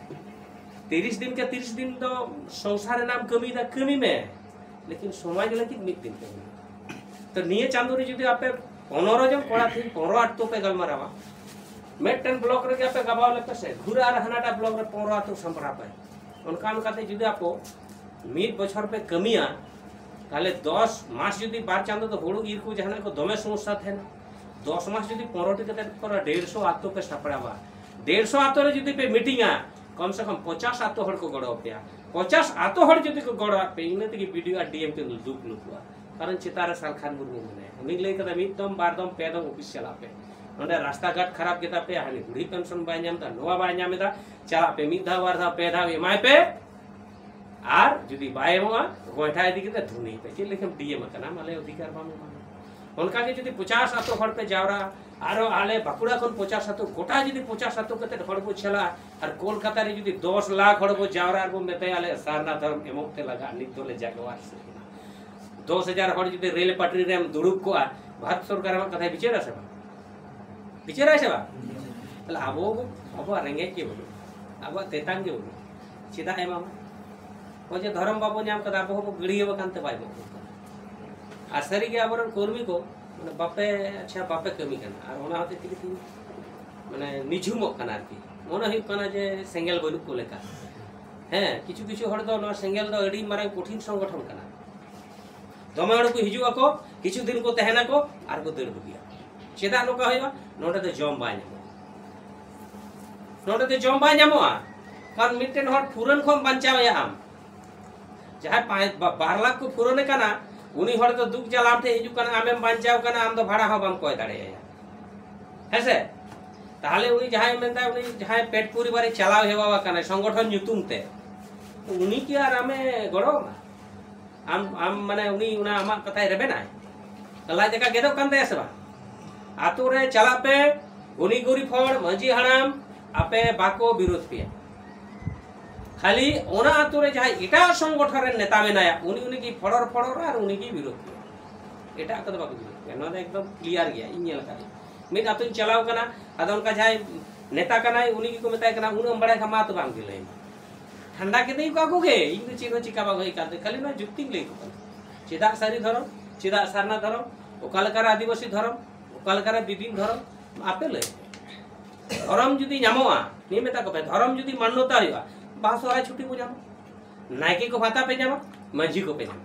ᱛᱤᱨᱤᱥ ᱫᱤᱱ ᱠᱮ ᱛᱤᱨᱤᱥ ᱫᱤᱱ ᱫᱚ ᱥᱚᱝᱥᱟᱨ ᱨᱮᱱᱟᱜ ᱮᱢ ᱠᱟᱹᱢᱤᱭᱮᱫᱟ, ᱠᱟᱹᱢᱤ ᱢᱮ, ᱞᱮᱠᱤᱱ ᱥᱚᱢᱟᱡᱽ ᱞᱟᱹᱜᱤᱫ ᱢᱤᱫ ᱫᱤᱱ ᱠᱟᱹᱢᱤ ᱢᱮ᱾ ᱛᱚ ᱱᱤᱭᱟᱹ ᱪᱟᱸᱫᱳ ᱨᱮ ᱡᱩᱫᱤ ᱟᱯᱮ ᱯᱚᱱᱨᱚ ᱡᱚᱱ ᱠᱚᱲᱟ ᱛᱮᱦᱮᱧ ᱯᱚᱱᱨᱚ ᱟᱛᱳ ᱯᱮ ᱜᱟᱞᱢᱟᱨᱟᱣᱟ, ᱢᱤᱫᱴᱮᱱ ᱵᱞᱚᱠ ᱨᱮᱜᱮ ᱟᱯᱮ ᱜᱟᱵᱟᱣ ᱞᱮᱯᱮ ᱥᱮ, ᱜᱷᱩᱨᱮ ᱟᱨ ᱦᱟᱱᱟᱴᱟᱜ ᱵᱞᱚᱠ ᱨᱮ ᱯᱚᱱᱨᱚ ᱟᱛᱳ ᱥᱟᱢᱵᱲᱟᱣ ᱯᱮ᱾ ᱚᱱᱠᱟ ᱚᱱᱠᱟᱛᱮ ᱡᱩᱫᱤ ᱟᱯᱚ ᱢᱤᱫ ᱵᱚᱪᱷᱚᱨ ᱯᱮ ᱠᱟᱹᱢᱤᱭᱟ, ᱛᱟᱦᱞᱮ ᱫᱚᱥ ᱢᱟᱥ ᱡᱩᱫᱤ ᱵᱟᱨ ᱪᱟᱸᱫᱳ ᱫᱚ ᱦᱩᱲᱩ ᱤᱨ ᱠᱚ ᱡᱟᱦᱟᱱᱟᱜ ᱠᱚ ᱫᱚᱢᱮ ᱥᱚᱢᱚᱥᱥᱟ ᱛᱟᱦᱮᱱᱟ, ᱫᱚᱥ ᱢᱟᱥ ᱡᱩᱫᱤ ᱯᱚᱱᱨᱚ ᱴᱤ ᱠᱟᱛᱮ ᱯᱮ ᱠᱚᱨᱟᱣᱟ, ᱰᱮᱲᱥᱚ ᱟᱛᱳ ᱯᱮ ᱥᱟᱯᱲᱟᱣᱟ, ᱰᱮᱲᱥᱚ ᱟᱛᱳ ᱨᱮ ᱡᱩᱫᱤ ᱯᱮ ᱢᱤᱴᱤᱝᱟ, ᱠᱚᱢ ᱥᱮ ᱠᱚᱢ ᱯᱚᱪᱟᱥ ᱟᱛᱳ ᱦᱚᱲ ᱠᱚ ᱜᱚᱲᱚ ᱟᱯᱮᱭᱟ᱾ ᱯᱚᱪᱟᱥ ᱟᱛᱳ ᱦᱚᱲ ᱡᱩᱫᱤ ᱠᱚ ᱜᱚᱲᱚ ᱟᱯᱮ, ᱤᱱᱟᱹ ᱛᱮᱜᱮ ᱵᱤ ᱰᱤ ᱳ ᱟᱨ ᱰᱤ ᱮᱢ ᱠᱤᱱ ᱫᱩᱜ ᱞᱩᱠᱩᱜᱼᱟ᱾ ᱠᱟᱨᱚᱱ ᱪᱮᱛᱟᱱ ᱨᱮ ᱥᱟᱞᱠᱷᱟᱱ ᱢᱩᱨᱢᱩ ᱢᱮᱱᱟᱭᱟ᱾ ᱩᱱᱤ ᱞᱟᱹᱭ ᱠᱟᱫᱟ ᱢᱤᱫ ᱫᱚᱢ ᱵᱟᱨ ᱫᱚᱢ ᱯᱮ ᱫᱚᱢ ᱚᱯᱷᱤᱥ ᱪᱟᱞᱟᱜ ᱯᱮ᱾ ᱱᱚᱰᱮ ᱨᱟᱥᱛᱟ ᱜᱷᱟᱴ ᱠᱷᱟᱨᱟᱯ ᱜᱮᱛᱟ ᱯᱮᱭᱟ, ᱦᱟᱹᱱᱤ ᱵᱩᱲᱦᱤ ᱯᱮᱱᱥᱚᱱ ᱵᱟᱭ ᱧᱟᱢ ᱮᱫᱟ, ᱱᱚᱣᱟ ᱵᱟᱭ ᱧᱟᱢ ᱮᱫᱟ, ᱪᱟᱞᱟᱜ ᱯᱮ ᱢᱤᱫ ᱫᱷᱟᱣ ᱵᱟᱨ ᱫᱷᱟᱣ ᱯᱮ ᱫᱷᱟᱣ ᱮᱢᱟᱭ ᱯᱮ᱾ ᱟᱨ ᱡᱩᱫᱤ ᱵᱟᱭ ᱮᱢᱚᱜᱼᱟ, ᱜᱚᱭᱴᱷᱟ ᱤᱫᱤ ᱠᱟᱛᱮ ᱫᱷᱩᱱᱤ ᱯᱮ᱾ ᱪᱮᱫ ᱞᱮᱠᱟᱢ ᱰᱤ ᱮᱢ ᱟᱠᱟᱱᱟ, ᱢᱟᱞᱮ ᱚᱫᱷᱤᱠᱟᱨ ᱵᱟᱢ ᱮᱢᱟ᱾ ᱚᱱᱠᱟ ᱜᱮ ᱡᱩᱫᱤ ᱯᱚᱪᱟᱥ ᱟᱛᱳ ᱦᱚᱲ ᱯᱮ ᱡᱟᱣᱨᱟᱜᱼᱟ, ᱟᱨᱚ ᱟᱞᱮ ᱵᱟᱸᱠᱩᱲᱟ ᱠᱷᱚᱱ ᱯᱚᱪᱟᱥ ᱟᱛᱳ, ᱜᱚᱴᱟ ᱡᱩᱫᱤ ᱯᱚᱪᱟᱥ ᱟᱛᱳ ᱠᱟᱛᱮ ᱦᱚᱲ ᱵᱚ ᱪᱟᱞᱟᱜᱼᱟ, ᱟᱨ ᱠᱳᱞᱠᱟᱛᱟ ᱨᱮ ᱡᱩᱫᱤ ᱫᱚᱥ ᱞᱟᱠᱷ ᱦᱚᱲ ᱵᱚ ᱡᱟᱣᱨᱟᱜᱼᱟ ᱟᱨ ᱵᱚ ᱢᱮᱛᱟᱭᱟ ᱟᱞᱮ ᱥᱟᱨᱱᱟ ᱫᱷᱚᱨᱚᱢ ᱮᱢᱚᱜ ᱛᱮ ᱞᱟᱜᱟᱜᱼᱟ, ᱱᱤᱛ ᱫᱚᱞᱮ ᱡᱟᱜᱣᱟᱨ ᱥᱟᱹᱨᱤ ᱮᱱᱟ᱾ ᱫᱚᱥ ᱦᱟᱡᱟᱨ ᱦᱚᱲ ᱡᱩᱫᱤ ᱨᱮᱞ ᱯᱟᱴᱨᱤ ᱨᱮᱢ ᱫᱩᱲᱩᱵ ᱠᱚᱜᱼᱟ, ᱵᱷᱟᱨᱚᱛ ᱥᱚᱨᱠᱟᱨ ᱟᱢᱟᱜ ᱠᱟᱛᱷᱟᱭ ᱵᱤᱪᱟᱹᱨᱟ ᱥᱮ ᱵᱟᱝ? ᱵᱤᱪᱟᱹᱨᱟᱭ ᱥᱮ ᱵᱟᱝ? ᱛᱟᱦᱞᱮ ᱟᱵᱚ, ᱟᱵᱚᱣᱟᱜ ᱨᱮᱸᱜᱮᱡ ᱜᱮ ᱵᱟᱹᱱᱩᱜ, ᱟᱵᱚᱣᱟᱜ ᱛᱮᱛᱟᱝ ᱜᱮ ᱵᱟᱹᱱᱩᱜ, ᱪᱮᱫᱟᱜ ᱮᱢᱟᱢᱟ? ᱱᱚᱜᱼᱚᱭ ᱡᱮ ᱫᱷᱚᱨᱚᱢ ᱵᱟᱵᱚ ᱧᱟᱢ ᱠᱟᱫᱟ, ᱟᱵᱚ ᱦᱚᱸᱵᱚ ᱜᱟᱹᱲᱭᱟᱹᱣ ᱟᱠᱟᱱ ᱛᱮ ᱵᱟᱭ ᱮᱢᱚᱜ ᱠᱟᱱᱟ᱾ ᱟᱨ ᱥᱟᱹᱨᱤᱜᱮ ᱟᱵᱚᱨᱮᱱ ᱠᱚᱨᱢᱤ ᱠᱚ ᱢᱟᱱᱮ ᱵᱟᱯᱮ, ᱟᱪᱪᱷᱟ, ᱵᱟᱯᱮ ᱠᱟᱹᱢᱤ ᱠᱟᱱᱟ, ᱟᱨ ᱚᱱᱟ ᱦᱚᱛᱮᱡ ᱛᱮᱜᱮ ᱛᱤᱧ ᱢᱟᱱᱮ ᱱᱤᱡᱷᱩᱢᱚᱜ ᱠᱟᱱᱟ ᱟᱨᱠᱤ᱾ ᱢᱚᱱᱮ ᱦᱩᱭᱩᱜ ᱠᱟᱱᱟ ᱡᱮ ᱥᱮᱸᱜᱮᱞ ᱵᱟᱹᱱᱩᱜ ᱠᱚ ᱞᱮᱠᱟ᱾ ᱦᱮᱸ, ᱠᱤᱪᱷᱩ ᱠᱤᱪᱷᱩ ᱦᱚᱲ ᱫᱚ ᱱᱚᱣᱟ ᱥᱮᱸᱜᱮᱞ ᱫᱚ ᱟᱹᱰᱤ ᱢᱟᱨᱟᱝ ᱠᱚᱴᱷᱤᱱ ᱥᱚᱝᱜᱚᱴᱷᱚᱱ ᱠᱟᱱᱟ᱾ ᱫᱚᱢᱮ ᱦᱚᱲ ᱠᱚ ᱦᱤᱡᱩᱜ ᱟᱠᱚ, ᱠᱤᱪᱷᱩ ᱫᱤᱱ ᱠᱚ ᱛᱟᱦᱮᱱᱟᱠᱚ, ᱟᱨ ᱠᱚ ᱫᱟᱹᱲ ᱵᱟᱹᱜᱤᱭᱟ᱾ ᱪᱮᱫᱟᱜ ᱱᱚᱝᱠᱟ ᱦᱩᱭᱩᱜᱼᱟ? ᱱᱚᱰᱮ ᱫᱚ ᱡᱚᱢ ᱵᱟᱭ ᱧᱟᱢᱚᱜᱼᱟ᱾ ᱱᱚᱰᱮ ᱫᱚ ᱡᱚᱢ ᱵᱟᱭ ᱧᱟᱢᱚᱜᱼᱟ᱾ ᱠᱟᱨᱚᱱ ᱢᱤᱫᱴᱮᱱ ᱦᱚᱲ ᱯᱷᱩᱨᱟᱹᱱ ᱠᱷᱚᱱ ᱵᱟᱧᱪᱟᱣ ᱮᱭᱟ ᱟᱢ᱾ ᱡᱟᱦᱟᱸᱭ ᱯᱟᱸᱪ, ᱵᱟ-, ᱵᱟᱨ ᱞᱟᱠᱷ ᱠᱚ ᱯᱷᱩᱨᱟᱹᱱᱮ ᱠᱟᱱᱟ, ᱩᱱᱤ ᱦᱚᱲ ᱫᱚ ᱫᱩᱠ ᱡᱟᱞᱟ ᱟᱢ ᱴᱷᱮᱱ ᱦᱤᱡᱩᱜ ᱠᱟᱱᱟ, ᱟᱢᱮᱢ ᱵᱟᱧᱪᱟᱣ ᱠᱟᱱᱟ, ᱟᱢ ᱫᱚ ᱵᱷᱟᱲᱟ ᱦᱚᱸ ᱵᱟᱢ ᱠᱚᱭ ᱫᱟᱲᱮᱭᱟᱭᱟ᱾ ᱦᱮᱸᱥᱮ? ᱛᱟᱦᱚᱞᱮ ᱩᱱᱤ ᱡᱟᱦᱟᱸᱭ ᱢᱮᱱᱫᱟ, ᱩᱱᱤ ᱡᱟᱦᱟᱸᱭ ᱯᱮᱴ ᱯᱚᱨᱤᱵᱟᱨᱮ ᱪᱟᱞᱟᱣ ᱦᱮᱣᱟ ᱟᱠᱟᱱᱟᱭ ᱥᱚᱝᱜᱚᱴᱷᱚᱱ ᱧᱩᱛᱩᱢ ᱛᱮ, ᱩᱱᱤ ᱠᱤ ᱟᱨ ᱟᱢᱮ ᱜᱚᱲᱚ ᱟᱢᱟ? ᱟᱢ, ᱟᱢ ᱢᱟᱱᱮ ᱩᱱᱤ ᱚᱱᱟ ᱟᱢᱟᱜ ᱠᱟᱛᱷᱟᱭ ᱨᱮᱵᱮᱱᱟᱭ? ᱞᱟᱡ ᱫᱟᱠᱟ ᱜᱮᱫᱚᱜ ᱠᱟᱱ ᱛᱟᱭᱟ ᱥᱮ ᱵᱟᱝ? ᱟᱛᱳ ᱨᱮ ᱪᱟᱞᱟᱜ ᱯᱮ, ᱜᱩᱱᱤ ᱜᱩᱨᱤᱵ ᱦᱚᱲ, ᱢᱟᱹᱡᱷᱤ ᱦᱟᱲᱟᱢ, ᱟᱯᱮ ᱵᱟᱠᱚ ᱵᱤᱨᱳᱫ ᱯᱮᱭᱟ᱾ ᱠᱷᱟᱹᱞᱤ ᱚᱱᱟ ᱟᱛᱳ ᱨᱮ ᱡᱟᱦᱟᱸᱭ ᱮᱴᱟᱜ ᱥᱚᱝᱜᱚᱴᱷᱚᱱ ᱨᱮᱱ ᱱᱮᱛᱟ ᱢᱮᱱᱟᱭᱟ, ᱩᱱᱤ, ᱩᱱᱤ ᱜᱮ ᱯᱷᱚᱲᱚᱨ ᱯᱷᱚᱲᱚᱨ ᱟᱨ ᱩᱱᱤ ᱜᱮ ᱵᱤᱨᱳᱫ ᱯᱮᱭᱟ᱾ ᱮᱴᱟᱜ ᱠᱚᱫᱚ ᱵᱟᱠᱚ ᱵᱤᱨᱳᱫ ᱯᱮᱭᱟ᱾ ᱱᱚᱣᱟ ᱫᱚ ᱮᱠᱫᱚᱢ ᱠᱞᱤᱭᱟᱨ ᱜᱮᱭᱟ, ᱤᱧ ᱧᱮᱞ ᱟᱠᱟᱫᱟᱹᱧ᱾ ᱢᱤᱫ ᱟᱛᱳᱧ ᱪᱟᱞᱟᱣ ᱠᱟᱱᱟ, ᱟᱫᱚ ᱚᱱᱠᱟ ᱡᱟᱦᱟᱸᱭ ᱱᱮᱛᱟ ᱠᱟᱱᱟᱭ, ᱩᱱᱤ ᱜᱮᱠᱚ ᱢᱮᱛᱟᱭ ᱠᱟᱱᱟ, "ᱩᱱᱟᱹᱜ ᱮᱢ ᱵᱟᱲᱟᱭ ᱠᱷᱟᱱ ᱢᱟ ᱛᱚᱵᱮ ᱟᱢ ᱜᱮ ᱞᱟᱹᱭ ᱢᱮ᱾" ᱴᱷᱟᱱᱰᱟ ᱠᱮᱫᱮ ᱜᱮᱠᱚ ᱟᱠᱚ ᱜᱮ, ᱤᱧ ᱫᱚ ᱪᱮᱫ ᱦᱚᱸ ᱪᱤᱠᱟ ᱵᱟᱝ ᱦᱩᱭ ᱟᱠᱟᱱ ᱛᱤᱧᱟ, ᱠᱷᱟᱹᱞᱤ ᱱᱚᱣᱟ ᱡᱩᱠᱛᱤᱧ ᱞᱟᱹᱭ ᱟᱠᱚ ᱠᱟᱱᱟ᱾ ᱪᱮᱫᱟᱜ ᱥᱟᱹᱨᱤ ᱫᱷᱚᱨᱚᱢ, ᱪᱮᱫᱟᱜ ᱥᱟᱨᱱᱟ ᱫᱷᱚᱨᱚᱢ, ᱚᱠᱟ ᱞᱮᱠᱟᱨᱮ ᱟᱹᱫᱤᱵᱟᱹᱥᱤ ᱫᱷᱚᱨᱚᱢ, ᱚᱠᱟ ᱞᱮᱠᱟᱨᱮ ᱵᱤᱵᱷᱤᱱ ᱫᱷᱚᱨᱚᱢ, ᱟᱯᱮ ᱞᱟᱹᱭ ᱯᱮ᱾ ᱫᱷᱚᱨᱚᱢ ᱡᱩᱫᱤ ᱧᱟᱢᱚᱜᱼᱟ, ᱱᱤᱭᱟᱹ ᱢᱮᱛᱟ ᱠᱚᱯᱮ, ᱫᱷᱚᱨᱚᱢ ᱡᱩᱫᱤ ᱢᱟᱱᱱᱚᱛᱟ ᱦᱩᱭᱩᱜᱼᱟ, ᱵᱟᱦᱟ ᱥᱚᱦᱨᱟᱭ ᱪᱷᱩᱴᱤ ᱵᱚ ᱧᱟᱢᱟ, ᱱᱟᱭᱠᱮ ᱠᱚ ᱵᱷᱟᱛᱟ ᱯᱮ ᱧᱟᱢᱟ, ᱢᱟᱹᱡᱷᱤ ᱠᱚᱯᱮ ᱧᱟᱢᱟ᱾